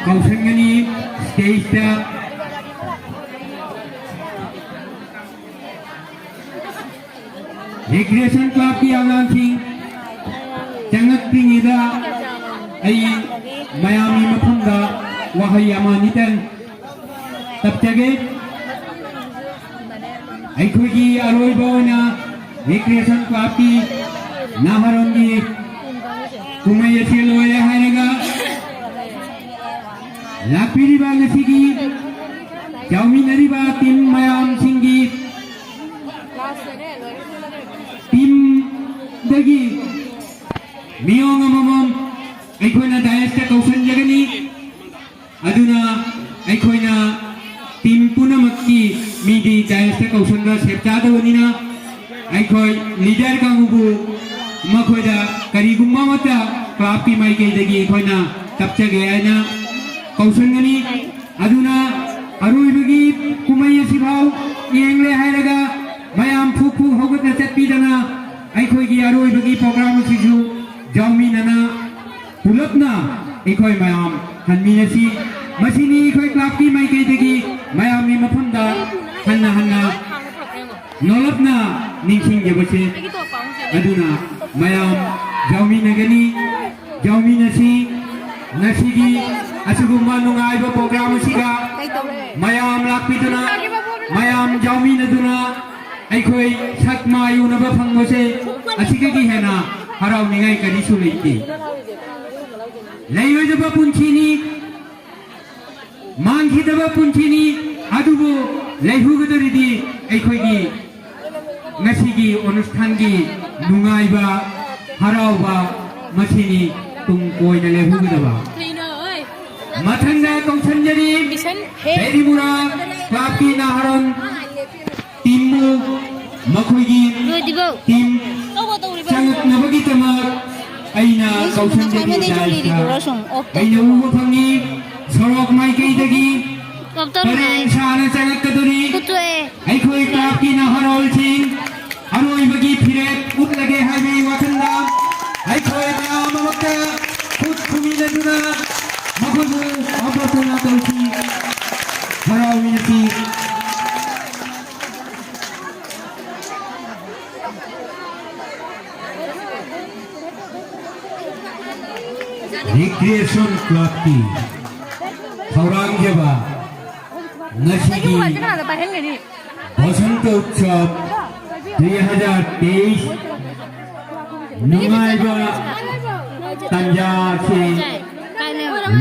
ꯀꯧꯁꯟꯒꯅꯤ stageꯇ꯫ Recreation Clubꯀꯤ ꯑꯉꯥꯡꯁꯤꯡ ꯆꯪꯂꯛꯇ꯭ꯔꯤꯉꯩꯗ ꯑꯩ ꯃꯌꯥꯝꯒꯤ ꯃꯐꯝꯗ ꯋꯥꯍꯩ ꯑꯃ ꯑꯅꯤꯇꯪ ꯇꯞꯆꯒꯦ꯫ ꯑꯩꯈꯣꯏꯒꯤ ꯑꯔꯣꯏꯕ ꯑꯣꯏꯅ Recreation Clubꯀꯤ ꯅꯍꯥꯔꯣꯜꯒꯤ ꯀꯨꯝꯍꯩ ꯑꯁꯤ ꯂꯣꯏꯔꯦ ꯍꯥꯏꯔꯒ ꯂꯥꯛꯄꯤꯔꯤꯕ ꯉꯁꯤꯒꯤ ꯌꯥꯎꯃꯤꯟꯅꯔꯤꯕ team ꯃꯌꯥꯝꯁꯤꯡꯒꯤ teamꯗꯒꯤ ꯃꯤꯑꯣꯡ ꯑꯃꯃꯝ ꯑꯩꯈꯣꯏꯅ daisꯇ ꯀꯧꯁꯟꯖꯒꯅꯤ꯫ ꯑꯗꯨꯅ ꯑꯩꯈꯣꯏꯅ team ꯄꯨꯝꯅꯃꯛꯀꯤ ꯃꯤꯗꯤ daisꯇ ꯀꯧꯁꯟꯕ ꯁꯦꯞ ꯆꯥꯗꯕꯅꯤꯅ ꯑꯩꯈꯣꯏ leader ꯀꯥꯡꯕꯨꯕꯨ ꯃꯈꯣꯏꯗ ꯀꯔꯤꯒꯨꯝꯕ ꯑꯃꯠꯇ clubꯀꯤ ꯃꯥꯏꯀꯩꯗꯒꯤ ꯑꯩꯈꯣꯏꯅ ꯇꯞꯆꯒꯦ ꯍꯥꯏꯅ ꯀꯧꯁꯟꯒꯅꯤ꯫ ꯑꯗꯨꯅ ꯑꯔꯣꯏꯕꯒꯤ ꯀꯨꯝꯍꯩ ꯑꯁꯤꯐꯥꯎ ꯌꯦꯡꯂꯦ ꯍꯥꯏꯔꯒ ꯃꯌꯥꯝ ꯐꯨꯛ ꯐꯨꯛ ꯍꯧꯒꯠꯅ ꯆꯠꯄꯤꯗꯅ ꯑꯩꯈꯣꯏꯒꯤ ꯑꯔꯣꯏꯕꯒꯤ program ꯑꯁꯤꯁꯨ ꯌꯥꯎꯃꯤꯟꯅꯅ ꯄꯨꯂꯞꯅ ꯑꯩꯈꯣꯏ ꯃꯌꯥꯝ ꯍꯟꯃꯤꯟꯅꯁꯤ꯫ ꯃꯁꯤꯅꯤ ꯑꯩꯈꯣꯏ clubꯀꯤ ꯃꯥꯏꯀꯩꯗꯒꯤ ꯃꯌꯥꯝꯒꯤ ꯃꯐꯝꯗ ꯍꯟꯅ ꯍꯟꯅ ꯅꯣꯂꯞꯅ ꯅꯤꯡꯁꯤꯡꯖꯕꯁꯦ꯫ ꯑꯗꯨꯅ ꯃꯌꯥꯝ ꯌꯥꯎꯃꯤꯟꯅꯒꯅꯤ꯫ ꯌꯥꯎꯃꯤꯟꯅꯁꯤ꯫ ꯉꯁꯤꯒꯤ ꯑꯁꯤꯒꯨꯝꯕ ꯅꯨꯡꯉꯥꯏꯕ ꯄ꯭ꯔꯣꯒ꯭ꯔꯥꯝ ꯑꯁꯤꯗ ꯃꯌꯥꯝ ꯂꯥꯛꯄꯤꯗꯨꯅ, ꯃꯌꯥꯝ ꯌꯥꯎꯃꯤꯟꯅꯗꯨꯅ ꯑꯩꯈꯣꯏ ꯁꯛ ꯃꯥꯏ ꯎꯅꯕ ꯐꯪꯕꯁꯦ ꯑꯁꯤꯗꯒꯤ ꯍꯦꯟꯅ ꯍꯔꯥꯎꯅꯤꯡꯉꯥꯏ ꯀꯔꯤꯁꯨ ꯂꯩꯇꯦ꯫ ꯂꯩꯔꯣꯏꯗꯕ ꯄꯨꯟꯁꯤꯅꯤ, ꯃꯥꯡꯈꯤꯗꯕ ꯄꯨꯟꯁꯤꯅꯤ, ꯑꯗꯨꯕꯨ ꯂꯩꯍꯧꯒꯗꯧꯔꯤꯗꯤ ꯑꯩꯈꯣꯏꯒꯤ ꯉꯁꯤꯒꯤ ꯑꯣꯅꯨꯁꯊꯥꯟꯒꯤ ꯅꯨꯡꯉꯥꯏꯕ, ꯍꯔꯥꯎꯕ ꯃꯁꯤꯅꯤ ꯇꯨꯡ ꯀꯣꯏꯅ ꯂꯩꯍꯧꯒꯗꯕ꯫ ꯃꯊꯪꯗ ꯀꯧꯁꯟꯖꯔꯤ ꯕꯦꯔꯤꯃꯨꯔꯥ ꯀ꯭ꯂꯕꯀꯤ ꯅꯍꯥꯔꯣꯟ ꯇꯤꯝꯕꯨ, ꯃꯈꯣꯏꯒꯤ ꯇꯤꯝ ꯆꯪꯉꯛꯅꯕꯒꯤꯗꯃꯛ ꯑꯩꯅ ꯀꯧꯁꯟꯖꯔꯤ ꯗꯥꯏꯁꯇ꯫ ꯑꯩꯅ ꯎꯕ ꯐꯪꯉꯤ ꯁꯣꯔꯣꯛ ꯃꯥꯏꯀꯩꯗꯒꯤ ꯄꯔꯦꯡ ꯁꯥꯅ ꯆꯪꯉꯛꯀꯗꯣꯔꯤ꯫ ꯑꯩꯈꯣꯏ ꯀ꯭ꯂꯕꯀꯤ ꯅꯍꯥꯔꯣꯜꯁꯤꯡ ꯑꯔꯣꯏꯕꯒꯤ ꯐꯤꯔꯦꯞ ꯎꯠꯂꯒꯦ ꯍꯥꯏꯕꯒꯤ ꯋꯥꯈꯜꯗ ꯑꯩꯈꯣꯏ ꯃꯌꯥꯝ ꯑꯃꯛꯇ ꯈꯨꯠ ꯈꯨꯃꯤꯟꯅꯗꯨꯅ ꯃꯈꯣꯏꯕꯨ ꯑꯣꯕꯔꯇꯅꯥ ꯇꯧꯁꯤ, ꯍꯔꯥꯎꯃꯤꯟꯅꯁꯤ꯫ ꯔꯤꯀ꯭ꯔꯤꯌꯦꯁꯟ ꯀ꯭ꯂꯕꯀꯤ ꯊꯧꯔꯥꯡꯖꯕ ꯉꯁꯤꯒꯤ ꯕꯁꯟꯇ ꯎꯠꯁꯕ ꯇꯨ ꯍꯖꯥꯔ ꯇꯦꯏꯁ ꯅꯨꯡꯉꯥꯏꯕ ꯇꯥꯟꯖꯥ ꯑꯁꯤ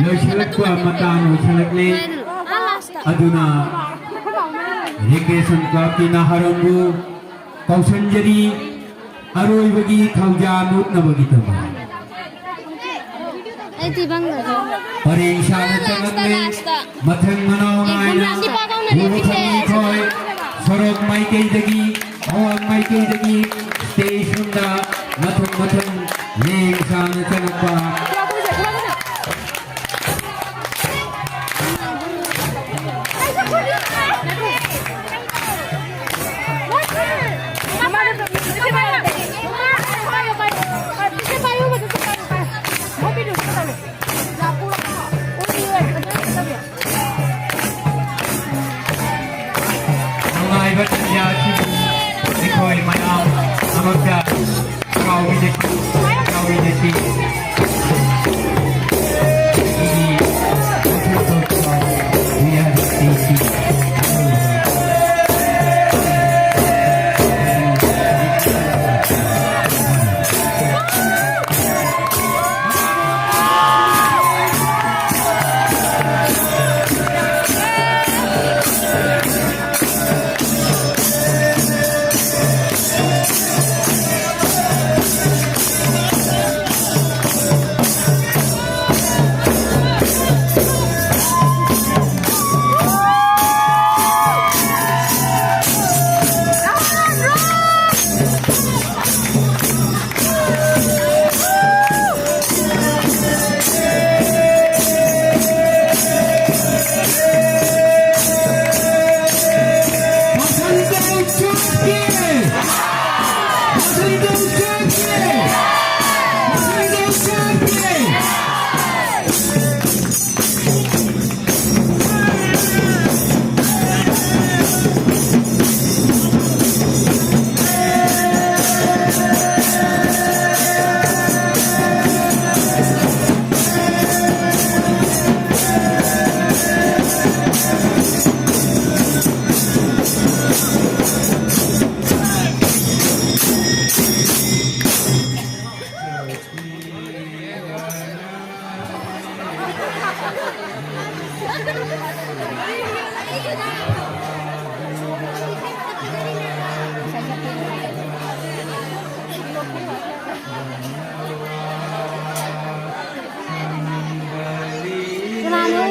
ꯂꯣꯏꯁꯤꯜꯂꯛꯄ ꯃꯇꯥꯡ ꯑꯣꯏꯁꯤꯜꯂꯛꯂꯦ꯫ ꯑꯗꯨꯅ ꯔꯤꯀ꯭ꯔꯤꯌꯦꯁꯟ ꯀ꯭ꯂꯕꯀꯤ ꯅꯍꯥꯔꯣꯟꯕꯨ ꯀꯧꯁꯟꯖꯔꯤ ꯑꯔꯣꯏꯕꯒꯤ ꯊꯧꯖꯥꯜ ꯎꯠꯅꯕꯒꯤꯗꯃꯛ꯫ ꯑꯩꯗꯤ ꯕꯪꯒ꯭ꯂꯥꯗꯦꯁ꯫ ꯄꯔꯦꯡ ꯁꯥꯅ ꯆꯪꯂꯛꯂꯦ꯫ ꯃꯊꯪ ꯃꯅꯥꯎ ꯅꯥꯏꯅ ꯎꯕ ꯐꯪꯉꯤ ꯑꯩꯈꯣꯏ ꯁꯣꯔꯣꯛ ꯃꯥꯏꯀꯩꯗꯒꯤ, ꯑꯋꯥꯡ ꯃꯥꯏꯀꯩꯗꯒꯤ ꯁ꯭ꯇꯦꯖ ꯔꯨꯝꯗ ꯃꯊꯪ ꯃꯊꯪ ꯂꯦꯡ ꯁꯥꯅ ꯆꯪꯂꯛꯄ꯫ ꯅꯨꯡꯉꯥꯏꯕ ꯇꯥꯟꯖꯥ ꯑꯁꯤꯕꯨ ꯑꯩꯈꯣꯏ ꯃꯌꯥꯝ ꯑꯃꯛꯇ ꯀꯥꯎꯕꯤꯗꯁꯤ, ꯀꯥꯎꯕꯤꯗꯁꯤ꯫ ꯀꯅꯥꯅꯣ?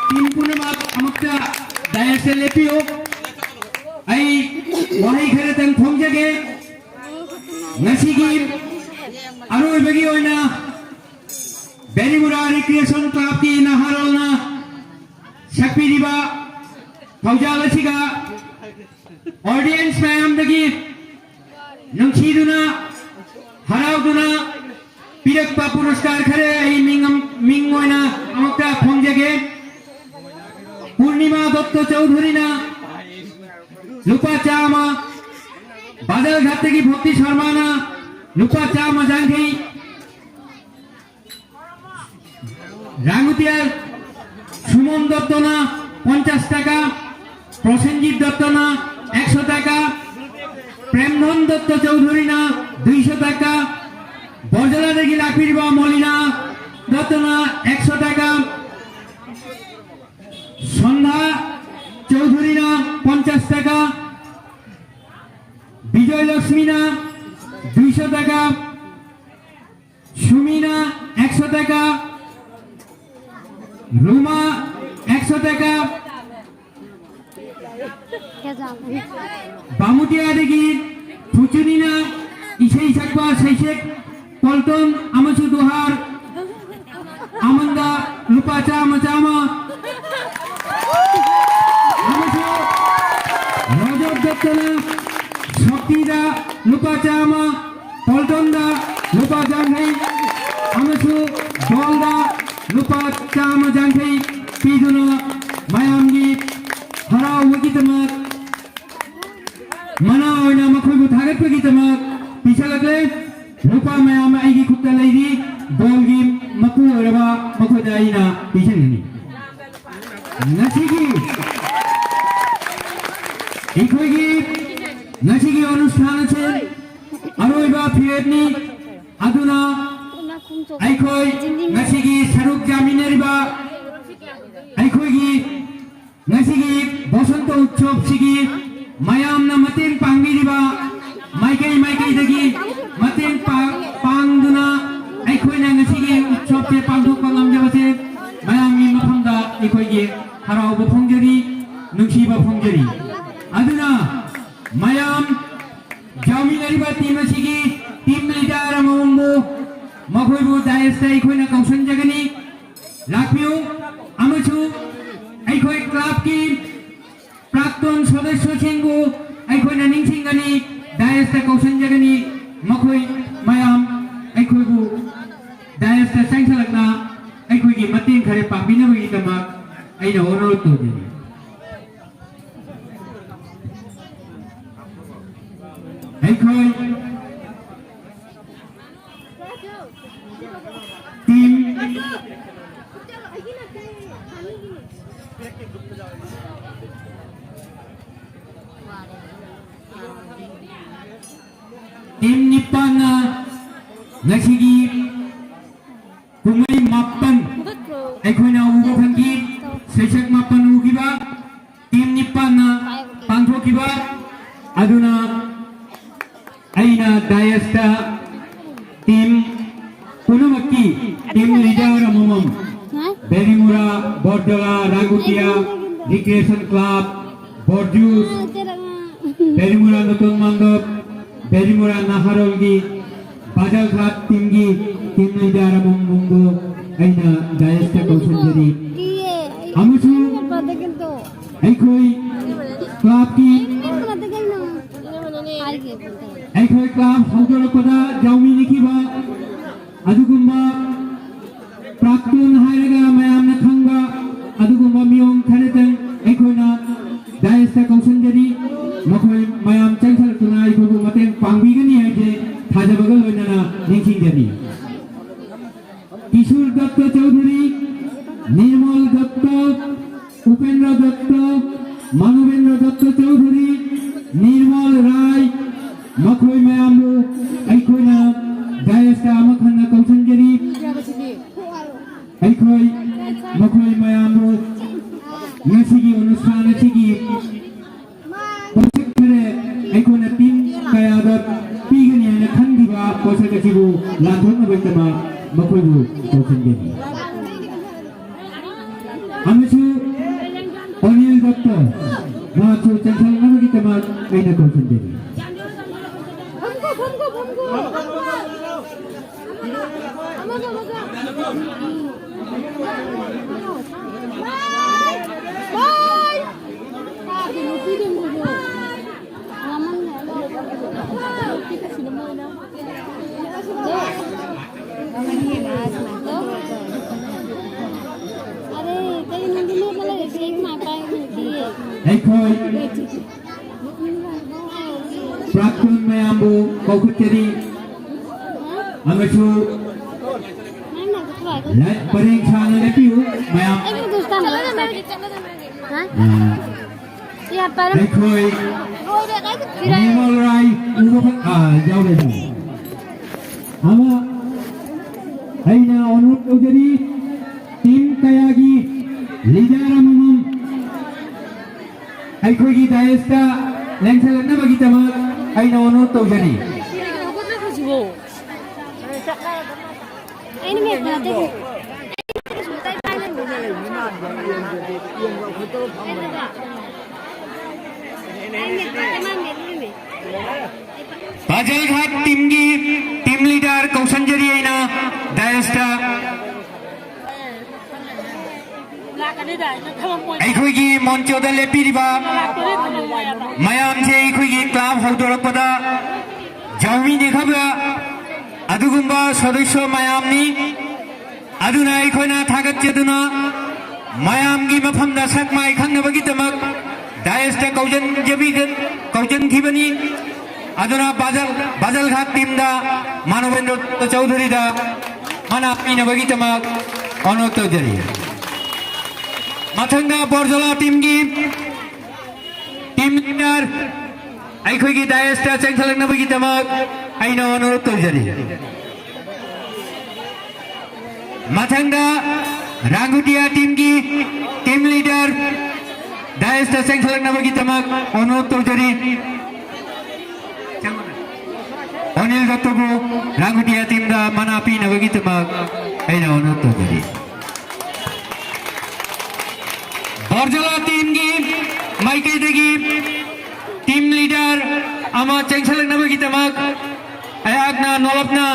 ꯇꯤꯝ ꯄꯨꯝꯅꯃꯛ ꯑꯃꯨꯛꯇ ꯗꯥꯏꯁꯇ ꯂꯦꯞꯄꯤꯌꯨ꯫ ꯑꯩ ꯋꯥꯍꯩ ꯈꯔꯇꯪ ꯐꯣꯡꯖꯒꯦ꯫ ꯉꯁꯤꯒꯤ ꯑꯔꯣꯏꯕꯒꯤ ꯑꯣꯏꯅ ꯕꯦꯂꯤꯃꯨꯔꯥ ꯔꯤꯀ꯭ꯔꯤꯌꯦꯁꯟ ꯀ꯭ꯂꯕꯀꯤ ꯅꯍꯥꯔꯣꯜꯅ ꯁꯛꯄꯤꯔꯤꯕ ꯊꯧꯖꯥꯜ ꯑꯁꯤꯒ ꯑꯣꯗꯤꯌꯦꯟꯁ ꯃꯌꯥꯝꯗꯒꯤ ꯅꯨꯡꯁꯤꯗꯨꯅ, ꯍꯔꯥꯎꯗꯨꯅ ꯄꯤꯔꯛꯄ ꯄꯨꯔꯁꯀꯥꯔ ꯈꯔ ꯑꯩ ꯃꯤꯡ ꯑꯝ-, ꯃꯤꯡ ꯑꯣꯏꯅ ꯑꯃꯨꯛꯇ ꯐꯣꯡꯖꯒꯦ꯫ ꯄꯨꯔꯅꯤꯃꯥ ꯗꯠꯇ ꯆꯧꯙꯨꯔꯤꯅ ꯂꯨꯄꯥ ꯆꯥꯝꯃ, ꯕꯥꯗꯜꯘꯥꯠꯇꯒꯤ ꯚꯣꯛꯇꯤ ꯁꯔꯃꯥꯅ ꯂꯨꯄꯥ ꯆꯥꯝꯃ ꯌꯥꯡꯈꯩ, রাঙুতিয়া সুমন দত্ত না পঞ্চাশ টাকা, প্রসেনজিৎ দত্ত না একশো টাকা, প্রেমধন দত্ত চৌধুরী না দুইশো টাকা, বজলাদেগি লাপিরবা মলিনা দত্ত না একশো টাকা, সন্ধ্যা চৌধুরী না পঞ্চাশ টাকা, বিজয় লক্ষ্মী না দুইশো টাকা, সুমিনা একশো টাকা, রুমা একশো টাকা, ꯕꯥꯃꯨꯇꯤꯌꯥꯗꯒꯤ ꯐꯨꯆꯨꯅꯤꯅ ꯏꯁꯩ ꯁꯛꯄ ꯁꯩꯁꯛ ꯄꯣꯜꯇꯣꯟ ꯑꯃꯁꯨ ꯗꯨꯍꯥꯔ ꯑꯃꯟꯗ ꯂꯨꯄꯥ ꯆꯥꯝꯃ ꯆꯥꯝꯃ, ꯑꯃꯁꯨ ꯔꯣꯖꯣꯞ ꯗꯠꯇꯅ ꯁꯛꯇꯤꯗ ꯂꯨꯄꯥ ꯆꯥꯝꯃ, ꯄꯣꯜꯇꯣꯟꯗ ꯂꯨꯄꯥ ꯌꯥꯡꯈꯩ ꯑꯃꯁꯨ ꯗꯣꯜꯗ ꯂꯨꯄꯥ ꯆꯥꯝꯃ ꯌꯥꯡꯈꯩ ꯄꯤꯗꯨꯅ ꯃꯌꯥꯝꯒꯤ ꯍꯔꯥꯎꯕꯒꯤꯗꯃꯛ, ꯃꯅꯥ ꯑꯣꯏꯅ ꯃꯈꯣꯏꯕꯨ ꯊꯥꯒꯠꯄꯒꯤꯗꯃꯛ ꯄꯤꯁꯜꯂꯛꯂꯦ꯫ ꯂꯨꯄꯥ ꯃꯌꯥꯝ ꯑꯩꯒꯤ ꯈꯨꯠꯇ ꯂꯩꯔꯤ꯫ ꯗꯣꯜꯒꯤ ꯃꯄꯨ ꯑꯣꯏꯔꯕ ꯃꯈꯣꯏꯗ ꯑꯩꯅ ꯄꯤꯁꯟꯒꯅꯤ꯫ ꯉꯁꯤꯒꯤ ꯑꯩꯈꯣꯏꯒꯤ ꯉꯁꯤꯒꯤ ꯑꯣꯅꯨꯁꯊꯥꯟ ꯑꯁꯤ ꯑꯔꯣꯏꯕ ꯐꯤꯔꯦꯞꯅꯤ꯫ ꯑꯗꯨꯅ ꯑꯩꯈꯣꯏ ꯉꯁꯤꯒꯤ ꯁꯔꯨꯛ ꯌꯥꯃꯤꯟꯅꯔꯤꯕ ꯑꯩꯈꯣꯏꯒꯤ ꯉꯁꯤꯒꯤ ꯕꯁꯟꯇ ꯎꯠꯁꯕꯁꯤꯒꯤ ꯃꯌꯥꯝꯅ ꯃꯇꯦꯡ ꯄꯥꯡꯕꯤꯔꯤꯕ ꯃꯥꯏꯀꯩ ꯃꯥꯏꯀꯩꯗꯒꯤ ꯃꯇꯦꯡ ꯄꯥꯡ-, ꯄꯥꯡꯗꯨꯅ ꯑꯩꯈꯣꯏꯅ ꯉꯁꯤꯒꯤ ꯎꯠꯁꯕꯁꯦ ꯄꯥꯡꯊꯣꯛꯄ ꯉꯝꯖꯕꯁꯦ ꯃꯌꯥꯝꯒꯤ ꯃꯐꯝꯗ ꯑꯩꯈꯣꯏꯒꯤ ꯍꯔꯥꯎꯕ ꯐꯣꯡꯖꯔꯤ, ꯅꯨꯡꯁꯤꯕ ꯐꯣꯡꯖꯔꯤ꯫ ꯑꯗꯨꯅ ꯃꯌꯥꯝ ꯌꯥꯎꯃꯤꯟꯅꯔꯤꯕ ꯇꯤꯝ ꯑꯁꯤꯒꯤ ꯇꯤꯝ ꯂꯤꯗꯔ ꯑꯃꯃꯝꯕꯨ ꯃꯈꯣꯏꯕꯨ ꯗꯥꯏꯁꯇ ꯑꯩꯈꯣꯏꯅ ꯀꯧꯁꯤꯟꯖꯒꯅꯤ꯫ ꯂꯥꯛꯄꯤꯌꯨ ꯑꯃꯁꯨꯡ ꯑꯩꯈꯣꯏ ꯀ꯭ꯂꯕꯀꯤ ꯄ꯭ꯔꯥꯛꯇꯣꯟ ꯁꯗꯁ꯭ꯌꯁꯤꯡꯕꯨ ꯑꯩꯈꯣꯏꯅ ꯅꯤꯡꯁꯤꯡꯒꯅꯤ, ꯗꯥꯏꯁꯇ ꯀꯧꯁꯤꯟꯖꯒꯅꯤ꯫ ꯃꯈꯣꯏ ꯃꯌꯥꯝ ꯑꯩꯈꯣꯏꯕꯨ ꯗꯥꯏꯁꯇ ꯆꯪꯁꯤꯜꯂꯛꯅ ꯑꯩꯈꯣꯏꯒꯤ ꯃꯇꯦꯡ ꯈꯔ ꯄꯥꯡꯕꯤꯅꯕꯒꯤꯗꯃꯛ ꯑꯩꯅ ꯑꯣꯅꯔ ꯇꯧꯖꯔꯤ꯫ ꯑꯩꯈꯣꯏ ꯇꯤꯝ ꯇꯤꯝ ꯅꯤꯄꯥꯟꯅ ꯉꯁꯤꯒꯤ ꯀꯨꯝꯍꯩ ꯃꯥꯄꯟ ꯑꯩꯈꯣꯏꯅ ꯎꯕ ꯐꯪꯈꯤ꯫ ꯁꯩꯁꯛ ꯃꯥꯄꯟ ꯎꯈꯤꯕ ꯇꯤꯝ ꯅꯤꯄꯥꯟꯅ ꯄꯥꯡꯊꯣꯛꯈꯤꯕ꯫ ꯑꯗꯨꯅ ꯑꯩꯅ ꯗꯥꯏꯁꯇ ꯇꯤꯝ ꯄꯨꯝꯅꯃꯛꯀꯤ ꯇꯤꯝ ꯂꯤꯗꯔ ꯑꯃꯃꯝ, ꯕꯦꯔꯤꯃꯨꯔꯥ, ꯕꯣꯔꯗꯣꯂꯥ, ꯔꯥꯒꯨꯇꯤꯌꯥ, ꯔꯤꯀ꯭ꯔꯤꯌꯦꯁꯟ ꯀ꯭ꯂꯕ, ꯕꯣꯔꯖꯨꯁ, ꯕꯦꯔꯤꯃꯨꯔꯥ ꯅꯨꯇꯣꯟ ꯃꯥꯟꯗꯣꯞ, ꯕꯦꯔꯤꯃꯨꯔꯥ ꯅꯍꯥꯔꯣꯜꯒꯤ ꯕꯥꯖꯥꯔ ꯀ꯭ꯂꯕ ꯇꯤꯝꯒꯤ ꯇꯤꯝ ꯂꯤꯗꯔ ꯑꯃꯃꯝꯕꯨ ꯑꯩꯅ ꯗꯥꯏꯁꯇ ꯀꯧꯁꯤꯟꯖꯔꯤ꯫ ꯑꯃꯁꯨꯡ ꯑꯩꯈꯣꯏ ꯀ꯭ꯂꯕꯀꯤ, ꯑꯩꯈꯣꯏ ꯀ꯭ꯂꯕ ꯍꯧꯗꯣꯔꯛꯄꯗ ꯌꯥꯎꯃꯤꯟꯅꯈꯤꯕ, ꯑꯗꯨꯒꯨꯝꯕ ꯄ꯭ꯔꯥꯛꯇꯣꯟ ꯍꯥꯏꯔꯒ ꯃꯌꯥꯝꯅ ꯈꯪꯕ ꯑꯗꯨꯒꯨꯝꯕ ꯃꯤꯑꯣꯏ ꯈꯔꯇꯪ ꯑꯩꯈꯣꯏꯅ ꯗꯥꯏꯁꯇ ꯀꯧꯁꯤꯟꯖꯔꯤ꯫ ꯃꯈꯣꯏ ꯃꯌꯥꯝ ꯆꯪꯁꯤꯜꯂꯛꯇꯨꯅ ꯑꯩꯈꯣꯏꯕꯨ ꯃꯇꯦꯡ ꯄꯥꯡꯕꯤꯒꯅꯤ ꯍꯥꯏꯕꯁꯦ ꯊꯥꯖꯕꯒ ꯂꯣꯏꯅꯅ ꯅꯤꯡꯁꯤꯡꯖꯔꯤ꯫ ꯀꯤꯁꯣꯔ ꯗꯠꯇ ꯆꯧꯙꯨꯔꯤ, ꯅꯤꯔꯃꯜ ꯗꯠꯇ, ꯎꯄꯦꯟꯗ꯭ꯔ ꯗꯠꯇ, ꯃꯥꯅꯕꯦꯟꯗ꯭ꯔ ꯗꯠꯇ ꯆꯧꯙꯨꯔꯤ, ꯅꯤꯔꯃꯜ ꯔꯥꯏ, ꯃꯈꯣꯏ ꯃꯌꯥꯝꯕꯨ ꯑꯩꯈꯣꯏꯅ ꯗꯥꯏꯁꯇ ꯑꯃꯨꯛ ꯍꯟꯅ ꯀꯧꯁꯤꯟꯖꯔꯤ꯫ ꯑꯩꯈꯣꯏ ꯃꯈꯣꯏ ꯃꯌꯥꯝꯕꯨ ꯉꯁꯤꯒꯤ ꯑꯣꯅꯨꯁꯊꯥꯟ ꯑꯁꯤꯒꯤ ꯄꯣꯠꯁꯛ ꯈꯔ ꯑꯩꯈꯣꯏꯅ ꯇꯤꯝ ꯀꯌꯥꯗ ꯄꯤꯒꯅꯤ ꯍꯥꯏꯅ ꯈꯟꯈꯤꯕ ꯄꯣꯠꯁꯛ ꯑꯁꯤꯕꯨ ꯂꯥꯟꯊꯣꯛꯅꯕꯒꯤꯗꯃꯛ ꯃꯈꯣꯏꯕꯨ ꯀꯧꯁꯤꯟꯖꯔꯤ꯫ ꯑꯃꯁꯨ ꯑꯣꯅꯤꯜ ꯗꯠꯇ, ꯃꯍꯥꯛꯁꯨ ꯆꯦꯟꯁꯤꯟꯅꯕꯒꯤꯗꯃꯛ ꯑꯩꯅ ꯀꯧꯁꯤꯟꯖꯔꯤ꯫ ꯑꯩꯈꯣꯏ ꯄ꯭ꯔꯥꯛꯇꯟ ꯃꯌꯥꯝꯕꯨ ꯀꯧꯈꯠꯆꯔꯤ ꯑꯃꯁꯨ ꯂꯥꯏ ꯄꯔꯦꯡ ꯁꯥꯅ ꯂꯦꯞꯄꯤꯌꯨ ꯃꯌꯥꯝ꯫ ꯑ, ꯑꯩꯈꯣꯏ ꯃꯤꯃꯣꯜ ꯔꯥꯏ ꯎꯕ ꯐꯪ-, ꯑ, ꯌꯥꯎꯔꯦ, ꯌꯥꯎꯔꯦ꯫ ꯑꯃ ꯑꯩꯅ ꯑꯣꯅꯔ ꯇꯧꯖꯔꯤ, ꯇꯤꯝ ꯀꯌꯥꯒꯤ ꯂꯤꯗꯔ ꯑꯃꯃꯝ ꯑꯩꯈꯣꯏꯒꯤ ꯗꯥꯏꯁꯇ ꯂꯦꯡꯁꯤꯜꯂꯛꯅꯕꯒꯤꯗꯃꯛ ꯑꯩꯅ ꯑꯣꯅꯔ ꯇꯧꯖꯔꯤ꯫ ꯑꯩꯅ ꯃꯦꯠꯄ ꯅꯠꯇꯦ꯫ ꯑꯩꯅ ꯃꯦꯠꯄ ꯅꯠꯇꯦ, ꯃꯥꯅ ꯃꯦꯠꯂꯤꯅꯦ꯫ ꯕꯥꯖꯜ ꯘꯥꯠ ꯇꯤꯝꯒꯤ ꯇꯤꯝ ꯂꯤꯗꯔ ꯀꯧꯁꯟꯖꯔꯤ ꯑꯩꯅ ꯗꯥꯏꯁꯇ꯫ ꯑꯩꯈꯣꯏꯒꯤ ꯃꯣꯟꯆꯣꯗ ꯂꯦꯞꯄꯤꯔꯤꯕ ꯃꯌꯥꯝꯁꯦ ꯑꯩꯈꯣꯏꯒꯤ ꯀ꯭ꯂꯕ ꯍꯧꯗꯣꯔꯛꯄꯗ ꯖꯥꯎꯃꯤ ꯅꯦꯛꯈꯕ ꯑꯗꯨꯒꯨꯝꯕ ꯁꯗꯁ꯭ꯌ ꯃꯌꯥꯝꯅꯤ꯫ ꯑꯗꯨꯅ ꯑꯩꯈꯣꯏꯅ ꯊꯥꯒꯠꯆꯗꯨꯅ ꯃꯌꯥꯝꯒꯤ ꯃꯐꯝꯗ ꯁꯛ ꯃꯥꯏ ꯈꯪꯅꯕꯒꯤꯗꯃꯛ ꯗꯥꯏꯁꯇ ꯀꯧꯖꯟꯖꯕꯤꯒ-, ꯀꯧꯖꯟꯈꯤꯕꯅꯤ꯫ ꯑꯗꯨꯅ ꯕꯥꯖꯜ, ꯕꯥꯖꯜ ꯘꯥꯠ ꯇꯤꯝꯗ ꯃꯥꯅꯣꯕꯦꯟꯗ꯭ꯔ ꯆꯧꯙꯨꯔꯤꯗ ꯃꯅꯥ ꯄꯤꯅꯕꯒꯤꯗꯃꯛ ꯑꯣꯅꯔ ꯇꯧꯖꯔꯤ꯫ ꯃꯊꯪꯗ ꯕꯣꯔꯖꯣꯂꯥ ꯇꯤꯝꯒꯤ ꯇꯤꯝ ꯂꯤꯗꯔ ꯑꯩꯈꯣꯏꯒꯤ ꯗꯥꯏꯁꯇ ꯆꯦꯟꯈꯠꯂꯛꯅꯕꯒꯤꯗꯃꯛ ꯑꯩꯅ ꯑꯣꯅꯔ ꯇꯧꯖꯔꯤ꯫ ꯃꯊꯪꯗ ꯔꯥꯡꯒꯨꯇꯤꯌꯥ ꯇꯤꯝꯒꯤ ꯇꯤꯝ ꯂꯤꯗꯔ ꯗꯥꯏꯁꯇ ꯆꯦꯟꯈꯠꯂꯛꯅꯕꯒꯤꯗꯃꯛ ꯑꯣꯅꯔ ꯇꯧꯖꯔꯤ꯫ ꯑꯣꯅꯤꯜ ꯗꯠꯇꯕꯨ ꯔꯥꯡꯒꯨꯇꯤꯌꯥ ꯇꯤꯝꯗ ꯃꯅꯥ ꯄꯤꯅꯕꯒꯤꯗꯃꯛ ꯑꯩꯅ ꯑꯣꯅꯔ ꯇꯧꯖꯔꯤ꯫ ꯕꯣꯔꯖꯂꯥ teamꯒꯤ ꯃꯥꯏꯀꯩꯗꯒꯤ team leader ꯑꯃ ꯆꯦꯟꯁꯤꯜꯂꯛꯅꯕꯒꯤꯗꯃꯛ ꯑꯩꯍꯥꯛꯅ ꯅꯣꯂꯞꯅ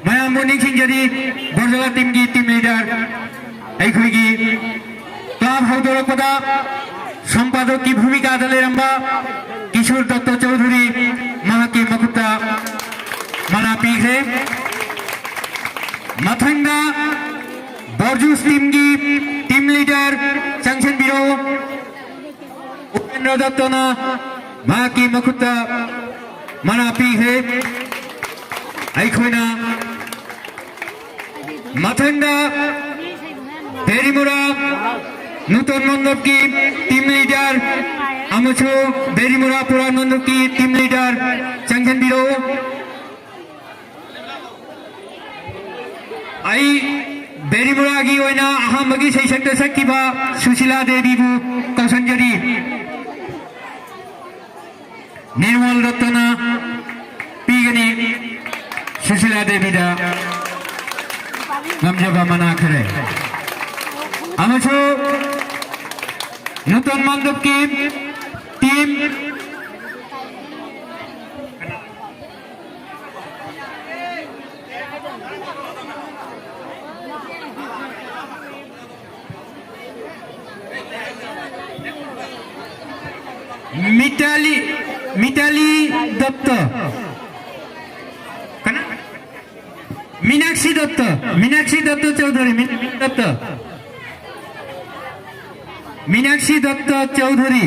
ꯃꯌꯥꯝꯕꯨ ꯅꯤꯡꯁꯤꯡꯖꯔꯤ꯫ ꯕꯣꯔꯖꯂꯥ teamꯒꯤ team leader ꯑꯩꯈꯣꯏꯒꯤ club ꯍꯧꯗꯣꯔꯛꯄꯗ ꯁꯝꯄꯥꯗꯛꯀꯤ ꯚꯨꯃꯤꯀꯥꯗ ꯂꯩꯔꯝꯕ ꯀꯤꯁꯣꯔ ꯗꯠꯇ ꯆꯧꯙꯨꯔꯤ ꯃꯍꯥꯛꯀꯤ ꯃꯈꯨꯠꯇ ꯃꯅꯥ ꯄꯤꯈ꯭ꯔꯦ꯫ ꯃꯊꯪꯗ ꯕꯣꯔꯖꯨꯁ teamꯒꯤ team leader ꯆꯪꯁꯤꯟꯕꯤꯔꯛꯎ꯫ ꯎꯄꯦꯟꯗ꯭ꯔ ꯗꯠꯇꯅ ꯃꯍꯥꯛꯀꯤ ꯃꯈꯨꯠꯇ ꯃꯅꯥ ꯄꯤꯈ꯭ꯔꯦ꯫ ꯑꯩꯈꯣꯏꯅ ꯃꯊꯪꯗ ꯕꯦꯔꯤꯃꯨꯔꯥ ꯅꯨꯇꯟ ꯃꯟꯗꯞꯀꯤ team leader ꯑꯃꯁꯨꯡ ꯕꯦꯔꯤꯃꯨꯔꯥ ꯄꯨꯔꯥ ꯃꯟꯗꯞꯀꯤ team leader ꯆꯪꯁꯤꯟꯕꯤꯔꯛꯎ꯫ ꯑꯩ ꯕꯦꯔꯤꯃꯨꯔꯥꯒꯤ ꯑꯣꯏꯅ ꯑꯍꯥꯟꯕꯒꯤ ꯁꯩꯁꯛꯇ ꯁꯛꯈꯤꯕ ꯁꯨꯁꯤꯂꯥ ꯗꯦꯕꯤꯕꯨ ꯀꯧꯁꯟꯖꯔꯤ꯫ ꯅꯤꯔꯃꯜ ꯗꯠꯇꯅ ꯄꯤꯒꯅꯤ꯫ ꯁꯨꯁꯤꯂꯥ ꯗꯦꯕꯤꯗ ꯉꯝꯖꯕ ꯃꯅꯥ ꯈꯔꯦ꯫ ꯑꯃꯁꯨꯡ ꯅꯨꯇꯟ ꯃꯟꯗꯞꯀꯤ team ꯃꯤꯇꯥꯂꯤ, ꯃꯤꯇꯥꯂꯤ ꯗꯠꯇ꯫ ꯀꯅꯥ? ꯃꯤꯅꯥꯛꯁꯤ ꯗꯠꯇ, ꯃꯤꯅꯥꯛꯁꯤ ꯗꯠꯇ ꯆꯧꯙꯨꯔꯤ, ꯃꯤꯅꯥꯛꯁꯤ ꯗꯠꯇ꯫ ꯃꯤꯅꯥꯛꯁꯤ ꯗꯠꯇ ꯆꯧꯙꯨꯔꯤ꯫